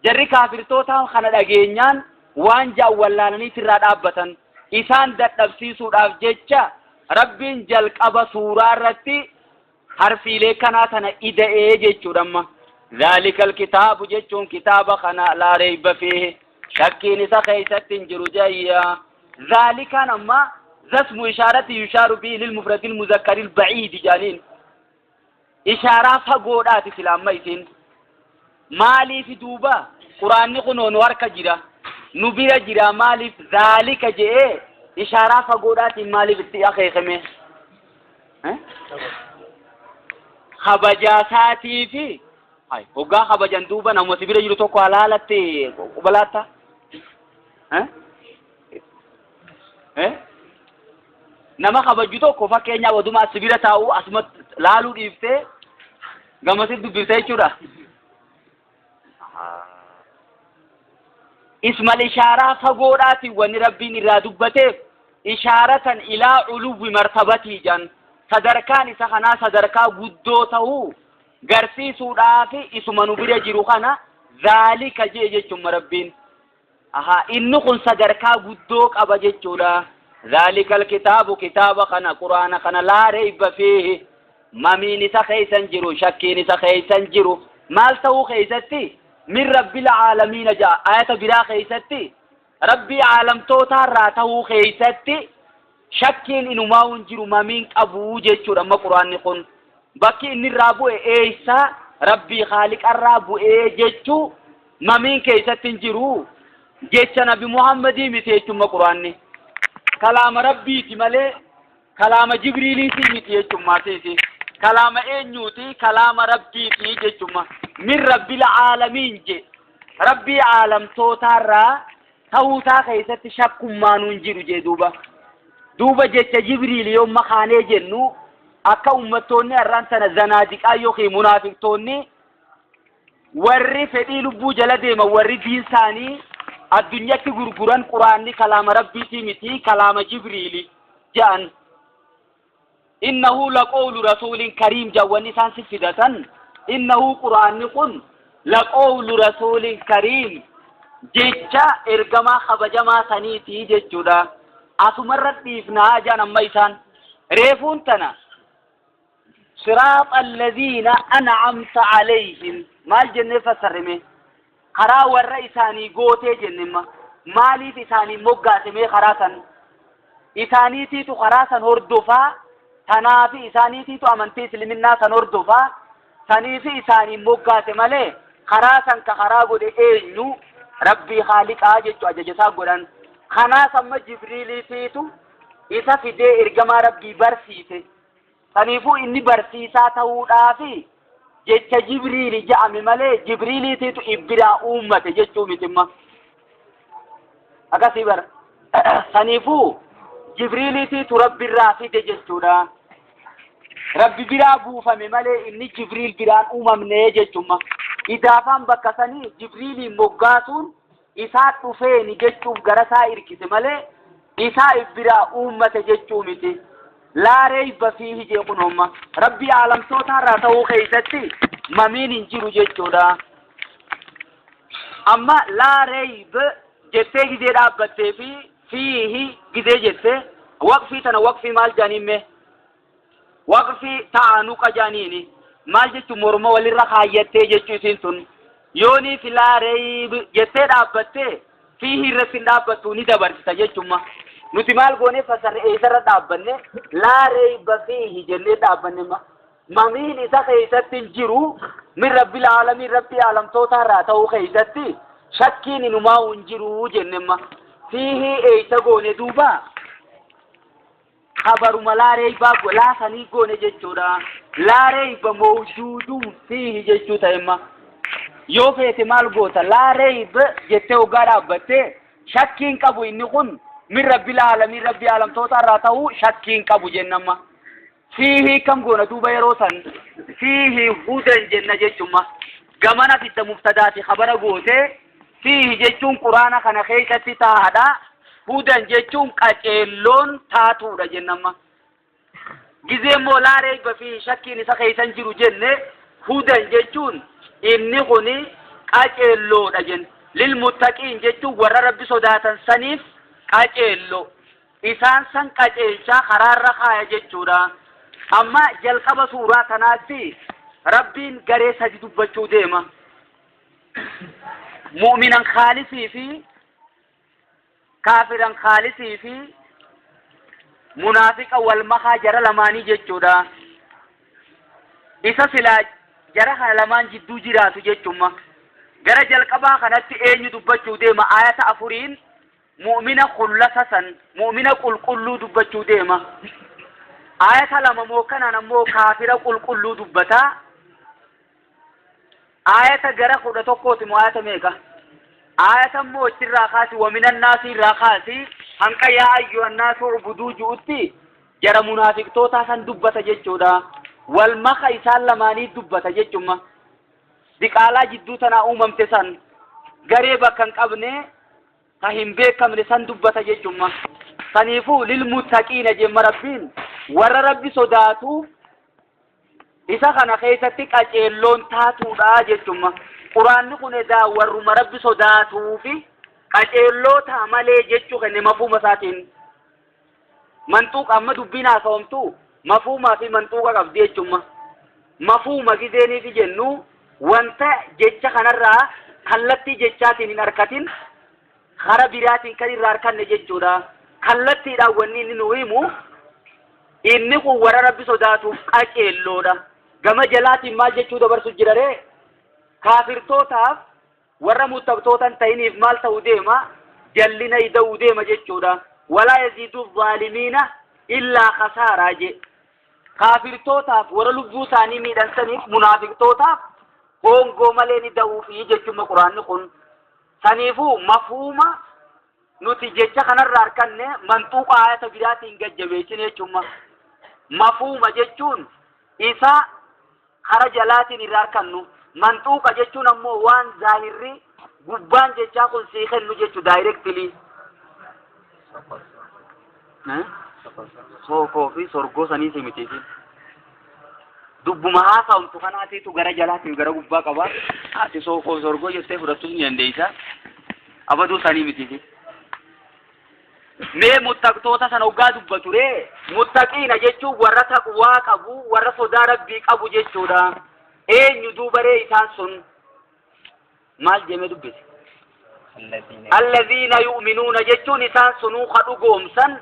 Jarri kaafirtoota kana dhageenyaan waan ja'an wallaalanii irraa dhaabbatan. Isaan dadhabsiisuudhaaf jecha Rabbiin jalqaba suuraa irratti harfiilee kanaa tana ida'ee jechuudha amma. Dhaalika alkitaabu jechuun kitaaba kana laa reeyba fiihi, shakkiin isa keeysatti hin jiru jayya. Dhaalikaan amma zasmu ishaarati yushaaru bihi lilmufradil muzakkaril ba'iidi jaaniin. Ishaaraa fagoodhaati sila amma isin. Maaliif duuba Quraanni kunoo nu harka jira, nu bira jira, maaliif zaalika je'ee ishaaraa fagoodhaatiin maaliif itti akeekame? Kabajaa isaatii fi hoggaa kabajan duuba nama si bira jiru tokko halaalatti qubalaatta? Nama kabaju tokko fakkeenyaaf oduma as bira taa'u asuma laaluu dhiiftee gamasitti dubbifte jechuudha. Ismal ishaaraa fagoodhaatiin wanni Rabbiin irraa dubbateef ishaaratan ilaa uluwwi martabatii jan, sadarkaan isa kanaa sadarkaa guddoo ta'uu garsiisuudhaaf isuma nu bira jiru kana zaalika jee jechuun Rabbiin. Aha, inni kun sadarkaa guddoo qaba jechuudha. Zaalika alkitaabu, kitaaba kana, Quraana kana, laa reeyba fiihi, mamiin isa keeysan jiru, shakkiin isa keeysan jiru. Maal ta'uu keeysatti? Min rabbil aalamiina ja'a ayata biraa keeysatti. Rabbii aalamtootaarraa ta'uu keeysatti shakkiin inumaa hin jiru, mamiin qabuu jechuudha. Amma Quraanni kun bakki inni irraa bu'e eeysaa? Rabbii Haaliqarraa bu'ee jechuu mamiin keeysatti hin jiru. Jecha Nabi Muhammadii miti jechuudha. Quraanni kalaama Rabbiiti malee kalaama Jibriiliitii miti jechummaatiiti. Kalaama eenyuuti? Kalaama Rabbiiti jechumma. Min rabbil aalamiin je, Rabbii aalamtootaarraa ta'uusaa keessatti shakkummaanuu hin jiru jee. Duuba jecha Jibriil yoo makaanee jennu, akka ummattoonni har'aan tana zanaadiqaa yookiin munaafiqtoonni warri fedhii lubbuu jala deeman, warri diin isaanii addunyatti gurguran, Quraanni kalaama Rabbiitii miti, kalaama Jibriili jedhan. Innahu laqawlu rasuulin kariim jawwanni isaan si fidatan. Innahu, Quraanni kun, laqawlu rasuulin kariim, jecha ergamaa kabajamaa saniiti jechuudha. Asumarra dhiifnaa jedhan amma isaan reefuun tana. Siraaxa alladhiina an'amta alayhim maal jennee fassarrime? Karaa warra isaanii gootee jennemma. Maaliif isaanii moggaaseme karaa san? Isaaniitiitu karaa san hordofaa, tanaafi isaaniitiitu amantii Isliminnaa san hordofaa, saniifi isaanii moggaase malee karaa san ka karaa godhe eenyu? Rabbii Haaliqaa jechu ajaja isaa godhan. Kanaas amma Jibriiliitiitu isa fidee ergamaa Rabbii barsiise. Saniifuu inni barsiisaa ta'uudhaafi jecha Jibriili ja'ame malee Jibriiliitiitu ibbiraa uummate jechuu mitimma. Akkasii bara. Saniifuu Jibriiliitiitu Rabbirraa fide jechuudha. Rabbi biraa buufame malee inni Jibriil biraan uumamne jechumma. Idaafaan bakka sanii Jibriiliin moggaasuun isaa dhufeeni jechuuf gara isaa irkise malee isaa ibbiraa uummate jechuu miti. Laa reeyba fiihi jee kunoomma. Rabbii aalamtootaarraa ta'uu keessatti mamiin hin jiru jechuudha. Amma laa reeyb jettee gizee dhaabbattee fi fiihi gizee jette waqfii tana waqfii maal jedhaniin mee? Waqfii ta'anuqa jedhaniini. Maal jechuun morma walirra kaayyattee jechuu isiin tun. Yoonii fi laa reeyb jettee dhaabbattee fiihi irratti hin dhaabbattu ni dabarsita jechumma. Nuti maal goone fasarre eessarra dhaabbanne laa reeyba fiihi jennee dhaabbanne ma. Mamiin isa keessatti hin jiru min rabbil aalamiin rabbii aalamtootaa irraa ta'uu keessatti shakkiin inumaa hin jiru jennemma. Fiihi eessa goone duuba kabaruma laa reeybaa laa sanii goone jechuudha. Laa reeyba mawjuudun fiihi jechuu ta'emma. Yoo feete maal goota laa reeyb jettee hoggaa dhaabbattee shakkiin qabu inni kun min rabbil aalamiin rabbii aalamtoota irraa ta'uu shakkiin qabu jennamma. Fiihi kam goona duuba yeroo san fiihi hudan jenna jechumma. Gamana fidda mubtadaa fi kabara gootee fiihi jechuun quraana kana keessatti taa'aadha. Hudan jechuun qaceelloon taatuudha jennamma. Gizee immoo laa reeyba fi shakkiin isa keessa hin jiru jenne hudan jechuun inni kuni qaceelloodha jenne. Lil muttaqiin jechuun warra rabbi sodaatan saniif qaceelloo. Isaan san qaceelchaa karaarra kaaya jechuudha. Amma jalqaba suuraa tanaatti Rabbiin garee sadi dubbachuu deema. Mu'minan khaalisii fi kaafiran khaalisii fi munaafiqa wal makaa jara lamaanii jechuudha. Isa silaa jara kana lamaan jidduu jiraatu jechumma. Gara jalqabaa kanatti eenyu dubbachuu deema ayata afuriin mu'mina khullasa san mu'mina qulqulluu dubbachuu deema. Ayata lama moo kanaan ammoo kaafira qulqulluu dubbata. Aayata gara 11ti moo aayata meeqa? Aayata immoo achirraa kaasi waminan naasii irraa kaasi hanqa yaa ayyuhan naasu ubuduu ju'utti jara munaafiqtootaa san dubbata jechuudha. Wal maka isaan lamaanii dubbata jechumma. Diqaalaa jidduu tanaa uumamte san garee bakka hin qabne ta hin beekamne san dubbata jechumma. Saniifuu lil muttaqiina jemma Rabbiin warra Rabbi sodaatuuf Isa kana keessatti qaceelloon taatuudha jechumma. Quraanni kun edaa warruma Rabbi sodaatuufi qaceelloo ta'a malee jechuu kenne mafuuma isaatiin. Manxuuqa amma dubbiin haasawamtu mafuumaa fi manxuuqa qabdi jechumma. Mafuuma gizeeniifi jennu wanta jecha kanarraa kallattii jechaatiin hin arkatin kara biraatiin kan irraa arkanne jechuudha. Kallattiidhaan wanni inni nu himu inni kun warra Rabbi sodaatuuf qaceelloodha. Gama jalaatiin maal jechuu dabarsu jira ree? Kaafirtootaaf warra muttabtoota hin ta'iniif maal ta'u deema? Jallina ida'uu deema jechuudha. Walaa yaziidu zaalimiina illaa khasaaraa jee. Kaafirtootaaf warra lubbuu isaanii miidhan saniif munaafiqtootaaf hoongoo malee ni da'uufi jechuun quraanni kun. Saniifuu mafhuuma nuti jecha kanarraa arkanne manxuuqa aayata biraatiin gad jabeessine jechuun mafhuuma jechuun isa kara jalaatiin irraa arkannu manxuuqa jechuun ammoo waan zaahirri gubbaan jechaa kun sii kennu jechu daayirektili. Sookoo fi sorgoo sanii si miti isiin. Dubbuma haasawamtu kanaatiitu gara jalaatiin gara gubbaa qaba. Ati sookoo fi sorgoo jettee fudhattus ni dandeessa. Abaduu sanii miti isiin. Mee muttaqtoota sana hoggaa dubbatu ree muttaqiina jechuun warra taqwaa qabu warra sodaa rabbii qabu jechuudha. Eenyu duuba ree isaan sun maal jemee dubbise? Alladhiina yu'minuuna jechuun isaan sunuu ka dhugoomsan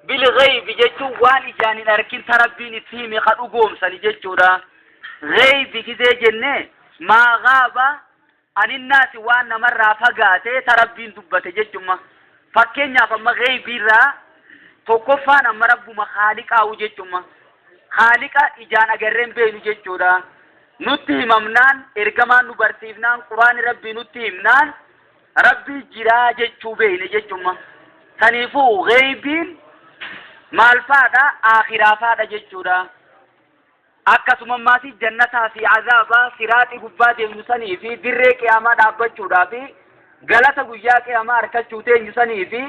bilghaybi jechuun waan ijaan hin arkin ta rabbiin itti hime ka dhugoomsani jechuudha. Ghaybi gizee jenne maa ghaaba aninnaasi waan namarraa fagaate ta rabbiin dubbate jechumma. Fakkeenyaaf amma ghaybiirraa tokkoffaan amma rabbuma khaaliqaawu jechumma. Khaaliqa ijaan agarreen beeynu jechuudha. Nutti himamnaan, ergamaan nu barsiifnaan, quraanni Rabbii nutti himnaan, Rabbii jiraa jechuu beeyne jechumma. Saniifuu gheybiin maal faadha? Aakhiraa faadha jechuudha. Akkasuma ammaas jannataa fi azaaba siraaxi gubbaa deemnu sanii fi dirree qiyaamaa dhaabbachuudhaa fi galata guyyaa qiyaamaa arkachuu teenyu sanii fi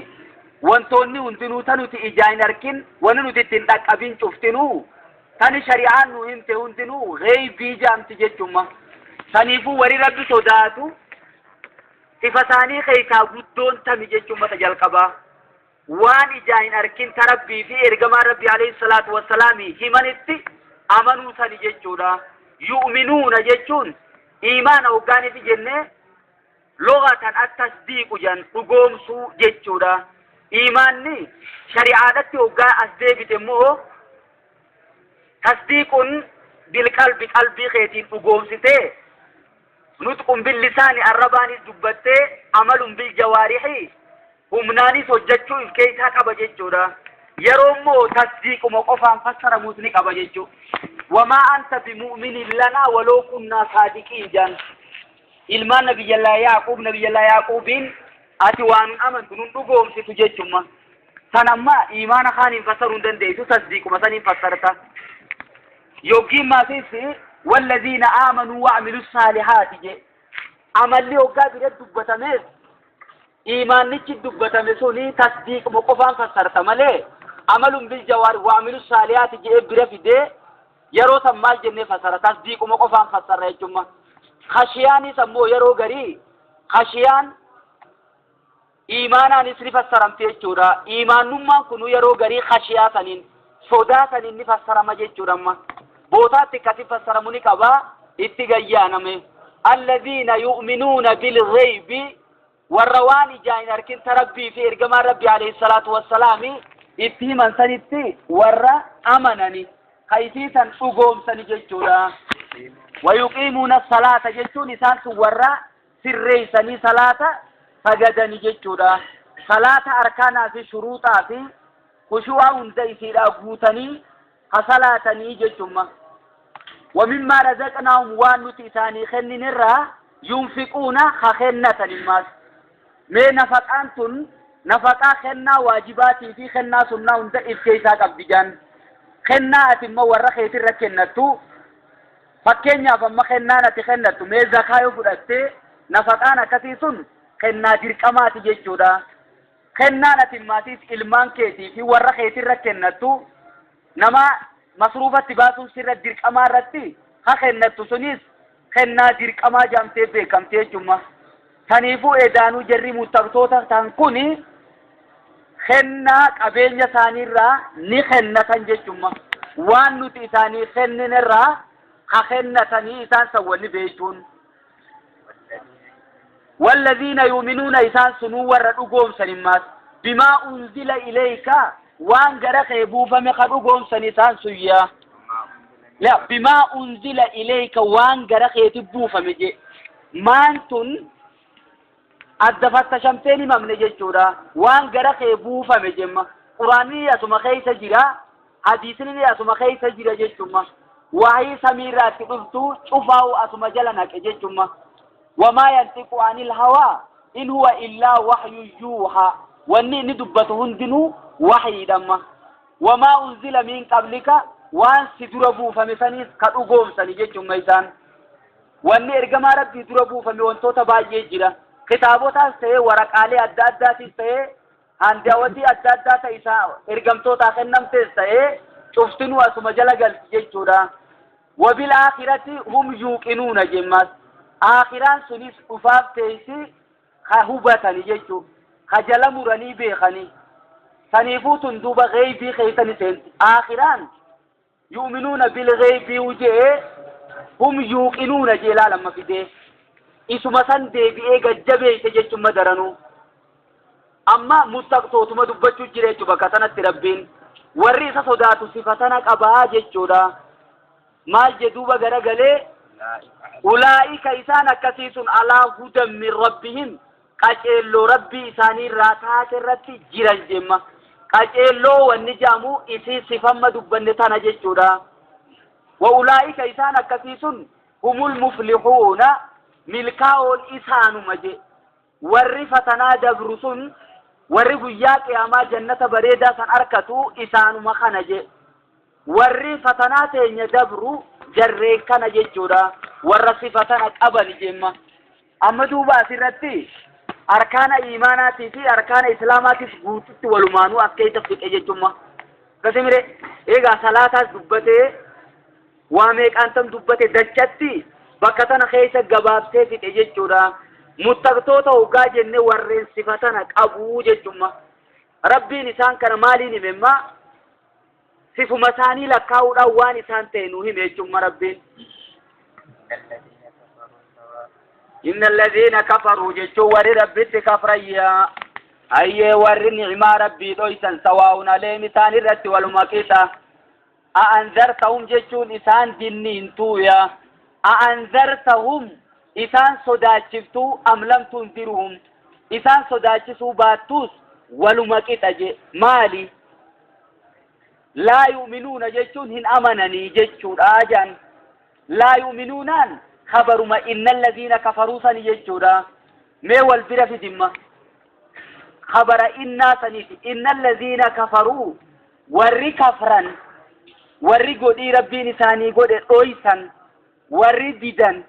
Wantoonni hundinuu ta nuti ijaan hin arkin, wanni nuti itti hin dhaqqabin cuftinuu, tani shari'aan nu himte hundinuu gheybii jaamti jechumma. Saniifuu warri Rabbi sodaatu sifa isaanii keessaa guddoon tami jechumma ta jalqabaa. Waan ijaan hin arkin ta Rabbii fi ergamaan Rabbii alayhi salaatu wassalaami himanitti amanuu sani jechuudha. Yu'minuuna jechuun iimaana hoggaanifi jennee lughatan at-tasdiiqu jedhan dhugoomsuu jechuudha. Iimaanni shari'aadhatti hoggaa as deebite immoo tasdiiqun bilqalbi qalbii keetiin dhugoomsitee nutqun billisaani arrabaanis dubbattee amalun biljawaarihi humnaanis hojjachuu if keessaa qaba jechuudha. Yeroo immoo tasdiiquma qofaan fassaramuus ni qaba jechuudha. Wamaa anta bimu'minin lanaa waloo kunnaa saadiqiin jedhan. Ilmaan Nabiyyallaa Yaaquub Nabiyyallaa Yaaquubiin ati waa nun amantu nun dhugoomsitu jechumma. San amma iimaana kaaniin fassaruu hin dandeessu tasdiiquma saniin fassarta. Yoggiin maasis wallaziina aamanuu wa'amilu saalihaati jee. Amalli hoggaa bira dubbatameef iimaannichi dubbatame suni tasdiiquma qofaan fassarta malee amalun bil jawaari wa'amilu saalihaati jee bira fidee Yeroo san maal jennee fassara? Tasdiiquma qofaan fassarra jechumma. Khashiyaanis ammoo yeroo garii khashiyaan iimaanaanis ni fassaramti jechuudha. Iimaannummaan kunu yeroo garii khashiyaa saniin sodaa saniin ni fassarama jechuudha amma. Bootaatti akkasi fassaramu ni qaba itti gayyaaname. Alladhiina yu'minuuna bilghaybi warra waan ijaan hin arkin ta Rabbii fi ergamaan Rabbii alayhi salaatu wassalaami itti himan sanitti warra amanani ka isii san dhugoomsani jechuudha. Wayuqiimuuna salaata jechuun isaan sun warra sirreessanii salaata sagadani jechuudha. Salaata arkaanaa fi shuruuxaa fi khushuu'aa hunda isiidhaa guutanii ha salaatanii jechumma. Wamimmaa razaqnaahum waan nuti isaanii kenninirraa yunfiquuna ha kennatan immaas. Mee nafaqaan tun nafaqaa kennaa waajibaatii fi kennaa sunnaa hunda if keessaa qabdi jaan. Kennaa ati immoo warra keetirra kennattu fakkeenyaaf amma kennaan ati kennattu mee zakaa yoo fudhatte nafaqaan akkasii sun kennaa dirqamaati jechuudha. Kennaan ati maatiif ilmaan keetii fi warra keetirra kennattu nama masruufatti baasuun sirra dirqamaa irratti ha kennattu sunis kennaa dirqamaa jaamtee beekamte jechumma. Saniifuu edaanuu jarri muttaqtoota tan kuni kennaa qabeenya isaaniirraa ni kennatan jechumma. Waan nuti isaanii kenninerraa ha kennatanii isaan san wanni beektuun. Walladhiina yu'minuuna isaan sunuu warra dhugoomsan immaas bimaa unzila ilayka waan gara kee buufame ka dhugoomsan isaan sun yaa la bimaa unzila ilayka waan gara keeti buufame je maan tun adda fattashamteen himamne jechuudha waan gara kee buufame jemma quraanni asuma keessa jira hadiisni asuma keessa jira jechumma wahii samiirraa itti dhuftu cufaa'u asuma jala naqe jechumma wamaa yanxiqu anil hawaa in huwa illaa wahyu yuuhaa wanni inni dubbatu hundinuu wahyiidhamma wamaa unzila min qablika waan si dura buufame saniis ka dhugoomsani jechumma isaan wanni ergamaa rabbii dura buufame wantoota baay'ee jira kitaabotaas ta'ee waraqaalee adda addaatis ta'ee Handawatii adda addaa ta isaa ergamtootaa kennamtes ta'ee cuftinuu asuma jala galti jechuudha. Wabil aakhirati hum yuuqinuuna jemmaas. Aakhiraan sunis dhufaaf teessi ka hubatani jechuu ka jala muranii beekanii. Saniifuu tun duuba gheeybii keessa ni seenti. Aakhiraan yu'minuuna bil gheeybii je'ee hum yuuqinuuna jee laal amma fidee. Isuma san deebi'ee gajjabeeyse jechumma daranuu. Amma muttaqtootuma dubbachuu jira jechuudha bakka sanatti Rabbiin. Warri isa sodaatu sifa tana qabaa jechuudha. Maal jedhuuba garagalee ulaa'ika isaan akkasii sun alaa hudan min rabbihim qaceelloo rabbii isaanii irraa taate irratti jiran jemma. Qaceelloo wanni jaamu isii sifamma dubbanne tana jechuudha. Wa ulaa'ika isaan akkasii sun humul muflihuuna milkaa'oon isaanuma je. Warri fatanaa dabru sun warri guyyaa qiyaamaa jannata bareedaa san arkatu isaanuma kana je. Warri fatanaa teenya dabru jarreen kana jechuudha. Warra sifa tana qabani jemma. Amma duuba asirratti Arkaana iimaanaatii fi arkaana islaamaatiif guututti walumaanuu as keessa fixe jechumma. Akkasimire eegaa salaataas dubbatee waa meeqaan tam dubbate dachatti bakka tana keessa gabaabsee fixe jechuudha. Muttaqtoota hoggaa jenne warreen sifa tana qabuu jechumma. Rabbiin isaan kana maaliin himemma? Sifuma isaanii lakkaa'uudhaan waan isaan ta'e nu hime jechumma Rabbiin. Inna alladhiina kafaruu jechuun warri Rabbitti kafrayya. Hayyee warri ni'maa Rabbii dhoysan sawaa'un aleem isaan irratti waluma qixa. A'anzartahum jechuun isaan dinniintuuya. A'anzartahum isaan sodaachiftuu am lam tunziruhum isaan sodaachisuu baattuus waluma qixa je maali? Laa yu'minuuna jechuun hin amananii jechuudha jedhan. Laa yu'minuunaan khabaruma inna alladhiina kafaruu sani jechuudha. Mee wal bira fidimma. Khabara innaa saniiti. Inna alladhiina kafaruu warri kafran warri godhii Rabbiin isaanii godhe dhoysan warri didan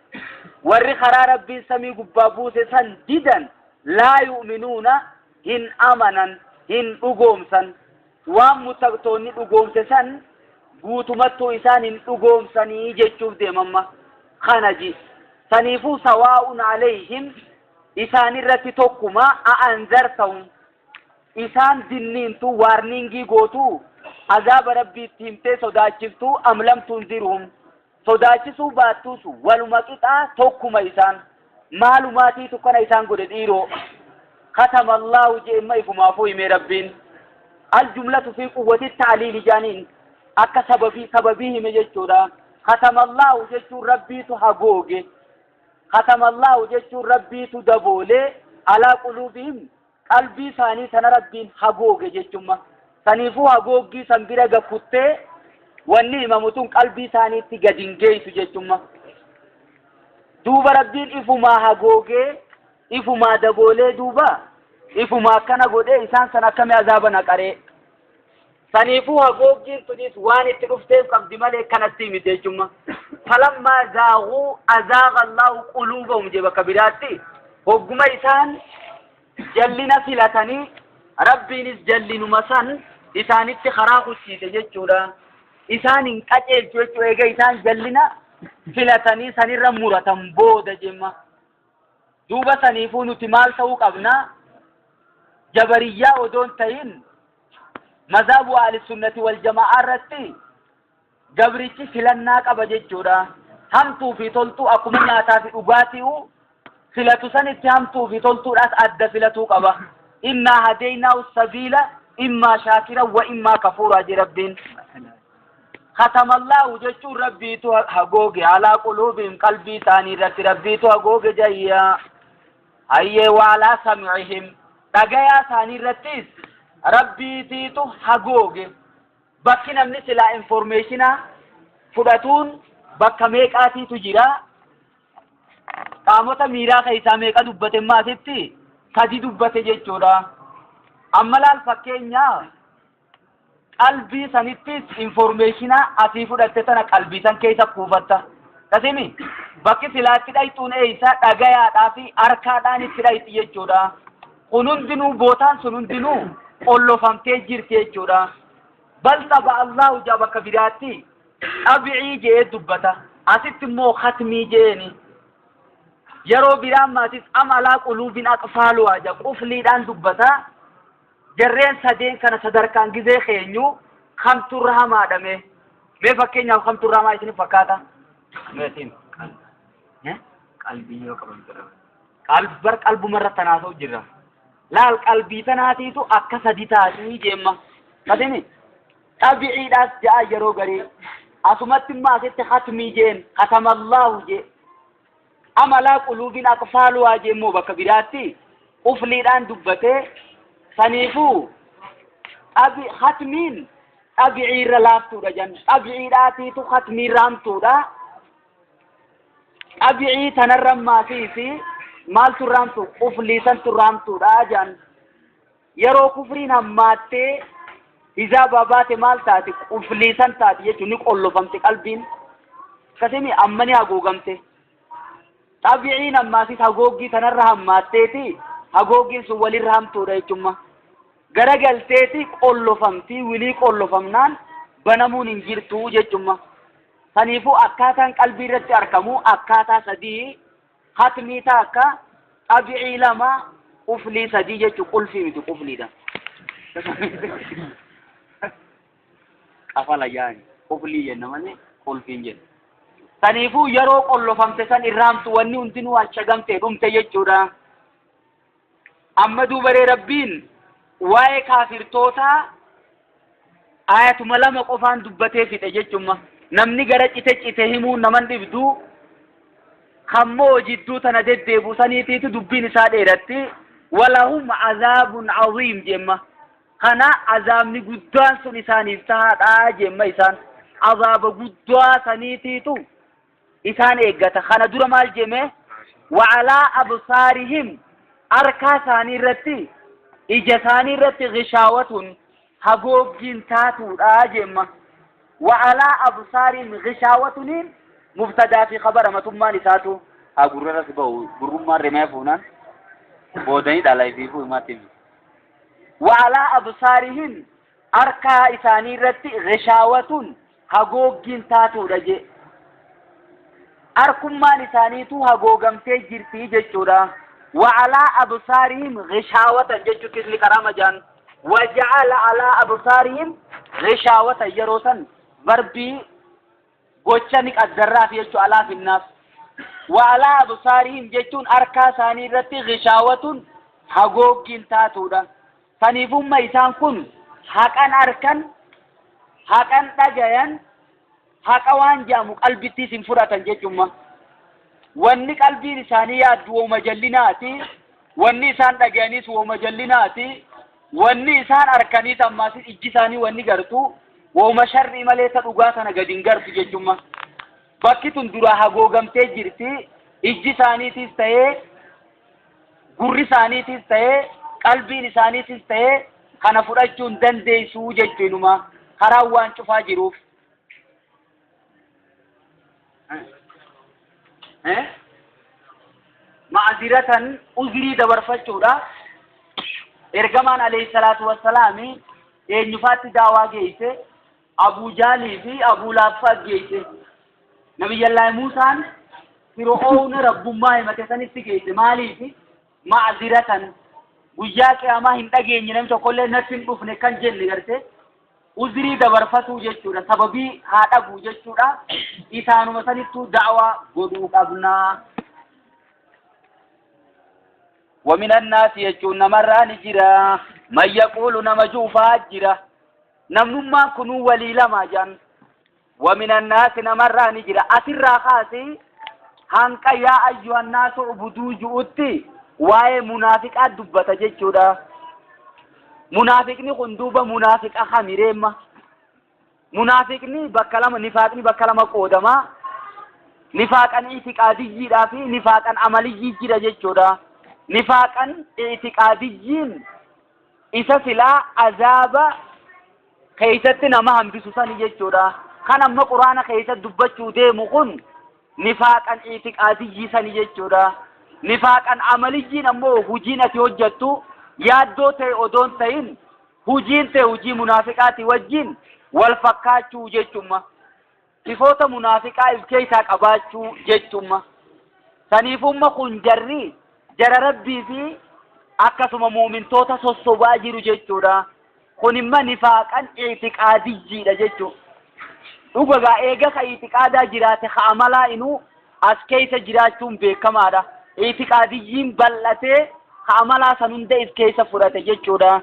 warri karaa Rabbiin samii gubbaa buuse san didan laa yu'minuuna hin amanan hin dhugoomsan waan muttaqtoonni dhugoomse san guutumattuu isaan hin dhugoomsanii jechuuf deemamma kana ji saniifuu sawaa'un alayhim isaan irratti tokkuma a'anzartahum isaan dinniintu waarniingii gootu azaaba Rabbiitti himtee sodaachiftu am lam tunzirhum sodaachisuu baattus waluma qixaa tokkuma isaan maalumaatiitu kana isaan godhe dhiiroo katama Allahu jee imma ifumaafuu himee Rabbiin aljumlatu fi quwwati ta'liili jaaniin akka sababii sababii hime jechuudha. Katama Allahu jechuun Rabbiitu hagooge. Katama Allahu jechuun Rabbiitu daboolee alaa quluubihim qalbii isaanii tana Rabbiin hagooge jechumma. Saniifuu hagooggii san bira gakuttee wanni himamu tun qalbii isaaniitti gad hin geessu jechumma. Duuba Rabbiin ifumaa hagoogee ifumaa daboolee duuba ifumaa akkana godhee isaan san akkami azaaba naqaree. Saniifuu hagooggiin tunis waan itti dhufteef qabdi malee kanatti miti jechumma. Falammaa zaaguu azaaga Allahu quluubahum jee bakka biraatti hogguma isaan jallina filatanii Rabbiinis jallinuma san isaanitti karaa kuchiise jechuudha. Isaan hin qajeelchu jechuu eega isaan jallina filatanii sanirra muratan booda jemma. Duuba saniifuu nuti maal ta'uu qabna? Jabariyyaa odoon ta'in mazhabu ahli sunnati wal jama'aa irratti gabrichi filannaa qaba jechuudha. Hamtuu fi toltuu akkuma nyaataa fi dhugaatii filatu sanitti hamtuu fi toltuudhaas adda filatuu qaba. Innaa hadeynaahu sabiila immaa shaakira wa immaa kafuuraa jee Rabbiin. Khatamallaahu jechuun Rabbiitu hagooge alaa quluubihim qalbii isaanii irratti Rabbiitu hagooge jayya. Hayyee waalaa sam'ihim dhagayaa isaanii irrattis Rabbiitiitu hagooge. Bakki namni silaa informeeshinaa fudhatuun bakka meeqaatiitu jira. Qaamota miiraa keessaa meeqa dubbate maasitti sadi dubbate jechuudha. Amma laal fakkeenyaa qalbii sanittis informeeshinaa asii fudhatte tana qalbii san keessa kuufatta. Kasimi bakki silaa itti dhayxuun eeysa dhagayaadhaa fi harkaadhaan itti dhayxi jechuudha. Kun hundinuu bootaan sun hundinuu qollofamtee jirti jechuudha. Bal xaba Allahu jaa bakka biraatti xabi'ii je'ee dubbata. Asitti immoo khatmii je'eeni. Yeroo biraa maatis am alaa quluubin aqfaaluhaa jaa qufliidhaan dubbata. Jarreen sadeen kana sadarkaan gizee keenyu kamtu irra hamaadha mee? Mee fakkeenyaaf kamtu irra hamaa isin fakkaata? Meetiin. Qalbii yoo qaban jedhama. Qalbar qalbuma irra tanaasa'u jirra. Laal qalbii tanaatiitu akka sadi taatii jeemma. Kasimi xabi'iidhaas ja'a yeroo garii. Asumatti immoo asitti hatmii jeen khatamallaahu jee. Amalaa quluubin aqfaaluhaa jee immoo bakka biraatti qufliidhaan dubbatee saniifuu xabi hatmiin xabi'ii irra laaftuudha jan xabi'iidhaatiitu hatmii irra hamtuudha. Xabi'ii tanarra maatii fi maaltu irra hamtu quflii santu irra hamtuudha jan yeroo kufriin hammaattee hizaabaa baate maal taati quflii san taati jechuun ni qollofamte qalbiin akkasimi amma ni haguugamte xabi'iin ammaasis haguuggii tanarra hammaatteeti Hagooggiin sun walirra hamtuudha jechumma. Garagalteeti qollofamti, wilii qollofamnaan banamuun hin jirtu jechumma. Saniifuu akkaataan qalbii irratti arkamu akkaataa sadii, hatmii takka, xabi'ii lama, quflii sadii jechu. Qulfii miti, qufliidha. Qafala yaani quflii jenna malee qulfiin jenna. Saniifuu yeroo qollofamte san irraamtu wanni hundinuu ashagamte dhumte jechuudha. Amma duubaree Rabbiin waa'ee kaafirtootaa ayatuma lama qofaan dubbatee fixe jechumma. Namni gara cite cite himuun naman dhibdu, kammoo jidduu tana deddeebu saniitiitu dubbiin isaa dheeratti. Walahum azaabun aziim jemma. Kana azaabni guddaan sun isaaniif tahaadha jemma. Isaan azaaba guddaa saniitiitu isaan eeggata. Kana dura maal jeme? Wa'alaa absaarihim, arkaa isaanii irratti, ija isaanii irratti gishaawatun, hagooggiin taatuudha jemma. Wa'alaa absaarihim gishaawatuniin mubtadaa fi khabara matummaan isaatu haa gurrarra si ba'u, gurrummaan rimee fuunaan boodanii dhala ifiifuu himaatti. Wa'alaa absaarihim, arkaa isaanii irratti gishaawatun, hagooggiin taatuudha je. Arkummaan isaaniitu hagoogamtee jirti jechuudha. Wa'alaa absaarihim gishaawatan jechuuttis ni karaa majaan. Waja'ala alaa absaarihim gishaawatan yeroo san verbii gocha ni qaddarraaf jechuu alaa finnaaf. Wa'alaa absaarihim jechuun arkaa isaanii irratti gishaawatun, hagooggiin taatuudha. Saniifumma isaan kun haqan arkan, haqan dhagayan, haqa waan jedhamu qalbittiis hin fudhatan jechumma. Wanni qalbiin isaanii yaaddu wooma jallinaati. Wanni isaan dhagayanis wooma jallinaati. Wanni isaan arkaniis ammaas ijji isaanii wanni gartu wooma sharrii malee ta dhugaa sana gadi hin gartu jechumma. Bakki tun duraa hagoogamtee jirti. Ijji isaaniitis ta'ee, gurri isaaniitis ta'ee, qalbiin isaaniitis ta'ee kana fudhachuu hin dandeessuu jechuunuma karaan waan cufaa jiruuf. Ma'aziratan, uzrii dabarfachuudha. Ergamaan alayhi salaatu wassalaami eenyufaatti daawaa geesse? Abuu Jaalii fi Abuu Laaffaa geesse. Nabiyyallaahi Muusaan Fir'oowna rabbummaa himate sanitti geesse. Maaliif? Ma'aziratan, guyyaa qiyaamaa hin dhageenye, namni tokkollee natti hin dhufne kan jenne garte uzrii dabarfatuu jechuudha. Sababii haa dhabu jechuudha. Isaanuma sanittuu da'waa godhuu qabnaa. ومن الناس jechuun namarraa ni jira, من يقول, nama juufaa jira. Namnummaan kunuu walii lama jedhan. ومن الناس, namarraa ni jira. Asirraa kaasi hanqa يا أيها الناس اعبدوا ju'utti waa'ee munaafiqaa dubbata jechuudha. Munaafiqni kun duuba munaafiqa kamireemma? Munaafiqni bakka lama, nifaaqni bakka lama qoodamaa. Nifaaqan itiqaadiyyiidhaa fi nifaaqan amaliyyii jira jechuudha. Nifaaqan itiqaadiyyiin isa silaa azaaba keessatti nama hambisu sani jechuudha. Kan amma Quraana keessatti dubbachuu deemu kun nifaaqan itiqaadiyyii sani jechuudha. Nifaaqan amaliyyiin ammoo hujiin ati hojjettu yaaddoo ta'e odoon ta'in hujiin ta'e hujii munaafiqaati wajjin wal fakkaachuu jechumma. Sifoota munaafiqaa if keessaa qabaachuu jechumma. Saniifumma kun jarri jara Rabbii fi akkasuma muumintoota sossobaa jiru jechuudha. Kun imma nifaaqan itiqaadiyyiidha jechuudha. Dhugagaa eega ka itiqaadaa jiraate ka amalaa inuu as keessa jiraachuun beekamaadha. Itiqaadiyyiin bal'atee ka amalaa san hunda if keessa fudhate jechuudha.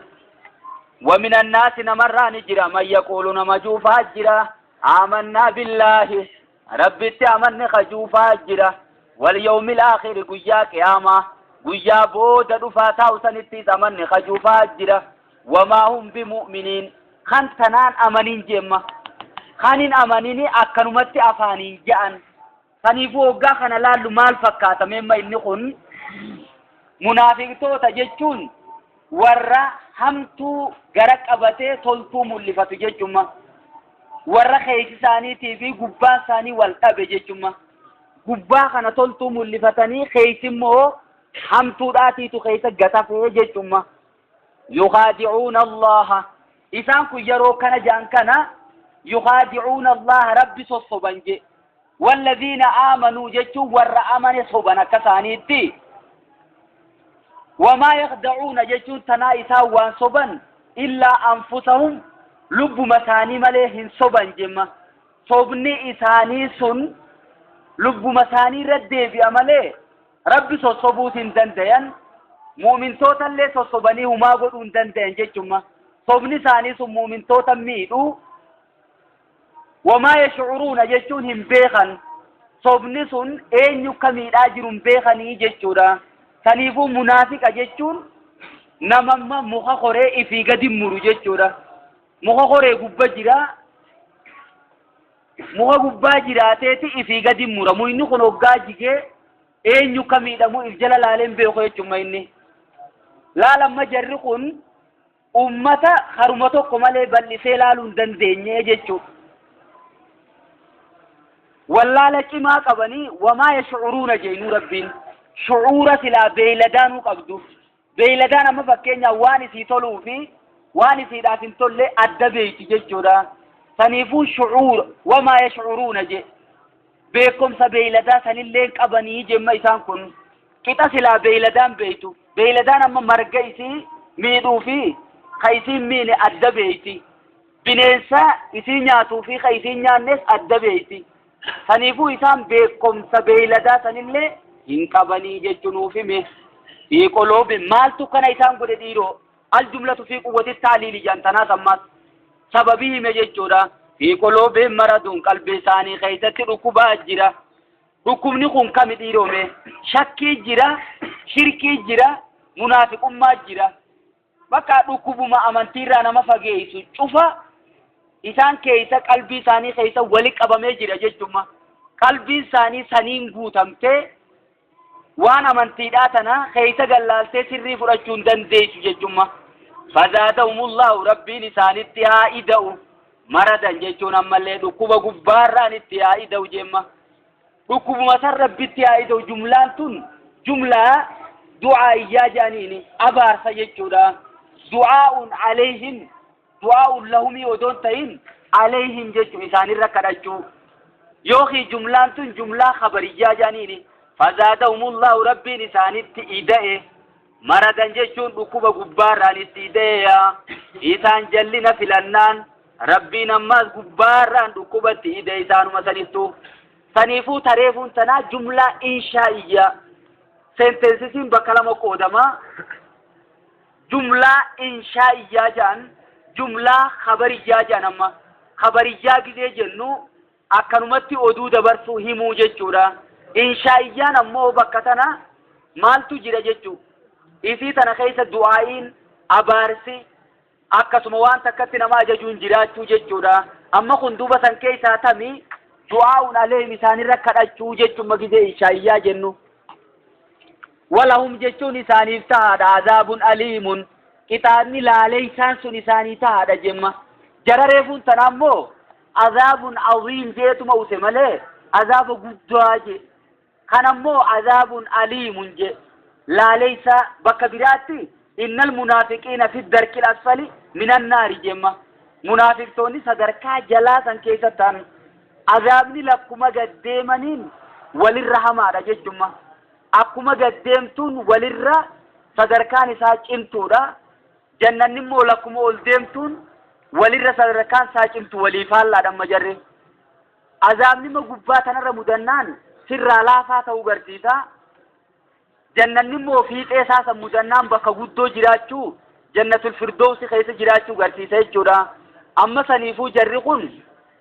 ومن الناس, namarraa ni jira, من يقول, nama juufaa jira, آمنا بالله, Rabbitti amanne ka juufaa jira, واليوم الآخر, guyyaa qiyaamaa, guyyaa booda dhufaa taa'u sanittis amanne ka juufaa jira. وما هم بمؤمنين, kan tanaan amanin jemma. Kan hin amanini akkanumatti afaaniin je'an. Saniifuu hoggaa kana laallu maal fakkaata meemma inni kun? Munaafiqtoota jechuun warra hamtuu gara qabatee toltuu mul'ifatu jechumma. Warra keessi isaaniitii fi gubbaan isaanii wal dhabe jechumma. Gubbaa kana toltuu mul'ifatanii keessi immoo Hamtuudhaatiitu keessa gatafee jechumma. Yukhaadi'uuna Allaha isaan kun yeroo kana ja'an kana yukhaadi'uuna Allaha Rabbi sossoban je. Walladhiina aamanuu jechuun warra amane soban akka isaaniitti. Wamaa yakhda'uuna jechuun tanaa isaan waan soban illaa anfusahum lubbuma isaanii malee hin soban jemma. Sobni isaanii sun lubbuma isaanii irra deebi'a malee Rabbi sossobuus hin dandayan, mu'mintootallee sossobanii humaa godhuu hin dandayan jechumma. Sobni isaanii sun mu'mintoota miidhu. Wamaa yash'uruuna jechuun hin beekan. Sobni sun eenyu akka miidhaa jiru hin beekanii jechuudha. Saniifuu munaafiqa jechuun namamma muka koree ifii gadi muru jechuudha. Muka koree gubba jira. Muka gubbaa jiraateeti ifii gadi mura. Muyni kun hoggaa jigee eenyu akka miidhamu if jala laalee hin beeku jechuudha inni. Laala amma jarri kun ummata haruma tokko malee bal'isee laaluu hin dandeenye jechuudha. Wallaala cimaa qabanii wamaa yashcuruuna jeenuu rabbiin shucuura silaa beeyladaanuu qabdu. Beeyladaan amma fakkeenyaaf waan isii toluu fi waan isiidhaaf hin tolle adda beeyti jechuudha. Saniifuu shucuura wamaa yashcuruuna je beekumsa beeyladaa sanillee hin qabanii jemma isaan kun qixa silaa beeyladaan beeytu. Beeyladaan amma marga isii miidhuu fi ka isii hin miine adda beeyti. Bineensa isii nyaatuu fi ka isii hin nyaannes adda beeyti. Saniifuu isaan beekomsa beeyladaa sanillee hin qabanii jechu nuuf hime. Fi quluubi maaltu kana isaan godhe dhiiroo? Aljumlatu fi quwwati taaliili jedhan tanaas ammaas sababii hime jechuudha. Fi quluubihim maradun qalbii isaanii keessatti dhukkubaa jira. Dhukkubni kun kami dhiiroo mee? Shakkii jira, shirkii jira, munaafiqummaa jira. Bakka dhukkubuma amantiirraa nama fageessu cufa isaan keessa qalbii isaanii keessa wali qabamee jira jechuma. Qalbiin isaanii saniin guutamtee waan amantiidhaa tana keessa gallaaltee sirrii fudhachuu hin dandeessu jechuma. Fazaadahumullaahu rabbiin isaanitti haa ida'u. Maradan jechuun ammallee dhukkuba gubbaarraan itti haa ida'u jemma. Dhukkubuma san rabbitti haa ida'u jumlaan tun jumlaa du'aa'iyyaa jedhaniini abaarsa jechuudha. Du'aa'uun alayhim du'aa'uun lahumii odoon ta'in alayhim jechuun isaanirra kadhachuu. Yookiin jumlaan tun jumlaa khabariyyaa jedhaniini fazaadahumullaahu rabbiin isaanitti ida'e maradan jechuun dhukkuba gubbaarraan itti ida'eeya. Isaan jallina filannaan Rabbiin ammaas gubbaarraan dhukkuba itti ida'e isaanuma sanittuu. Saniifuu tareefuun tanaa jumlaa inshaa'iyyaa. Senteensisiin bakka lama qoodama. Jumlaa inshaa'iyyaa jedhan, jumlaa khabariyyaa jedhan amma. Khabariyyaa gizee jennu akkanumatti oduu dabarsuu himuu jechuudha. Inshaa'iyyaan ammoo bakka tana maaltu jira jechuu. Isii tana keessa du'aa'iin, abaarsi, akkasuma waan takkatti nama ajajuun jiraachuu jechuudha. Amma kun duuba san keessaa tami du'aa'uun aleehim isaanirra kadhachuu jechuma gizee inshaa'iyyaa jennu. Walahum jechuun isaaniif tahaadha azaabun aliimun qixaanni laaleeysaan sun isaanii tahaadha jemma. Jara reefuun tana ammoo azaabun aziim jeetuma use malee azaaba guddaa je. Kan ammoo azaabun aliimun je. Laaleysaa bakka biraatti innal munaafiqiina fi darkil asfali minan naari jemma. Munaafiqtoonni sadarkaa jalaa san keessa ta'an azaabni lakkuma gad deemaniin walirra hamaadha jechumma. Akkuma gad deemtuun walirra sadarkaan isaa cimtuudha. Jannanni immoo lakkuma ol deemtuun walirra sadarkaan isaa cimtu walii faallaadha amma jarri. Azaabni immoo gubbaa tanarra mudannaan sirraa laafaa ta'uu garsiisa. Jannanni immoo fiixee isaa san mudannaan bakka guddoo jiraachuu jannatul firdoosi keessa jiraachuu garsiisa jechuudha. Amma saniifuu jarri kun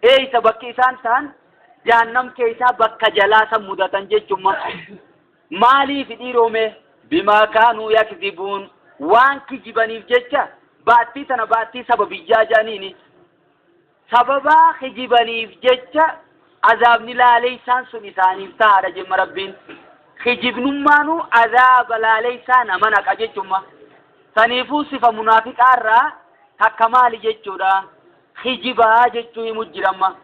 eeysa bakki isaan ta'an jahannam keessaa bakka jalaa san mudatan jechumma. Maaliif dhiiroome bimaa kaanuu yakzibuun waan kijibaniif jecha baattii tana baattii saba biyyaa jedhaniini. Sababaa kijibaniif jecha azaabni laaleysaan sun isaaniif tahaadha jemma Rabbiin. Kijibnummaanuu azaaba laaleysaa nama naqa jechumma. Saniifuu sifa munaafiqaa irraa takka maali jechuudha? Kijibaa jechuu himu jira amma.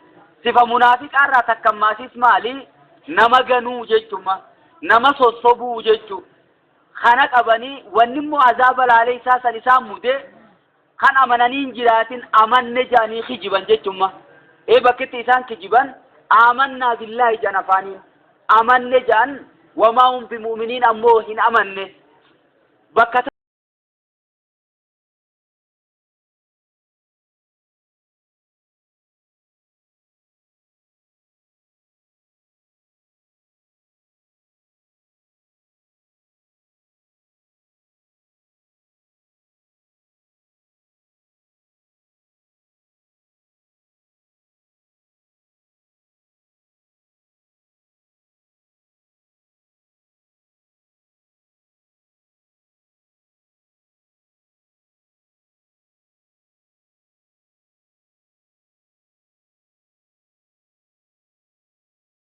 Sifa munaafiqaa irraa takka ammaasiis maali? Nama ganuu jechumma. Nama sossobuu jechuu. Kana qabanii wanni immoo azaaba laalee isaa san isaan mude kan amananii hin jiraatin amanne jedhanii kijiban jechumma. Ee bakkitti isaan kijiban aamannaa billaahi jedhan afaaniin. Amanne jedhan wamaa hum bimu'miniin ammoo hin amanne. Bakka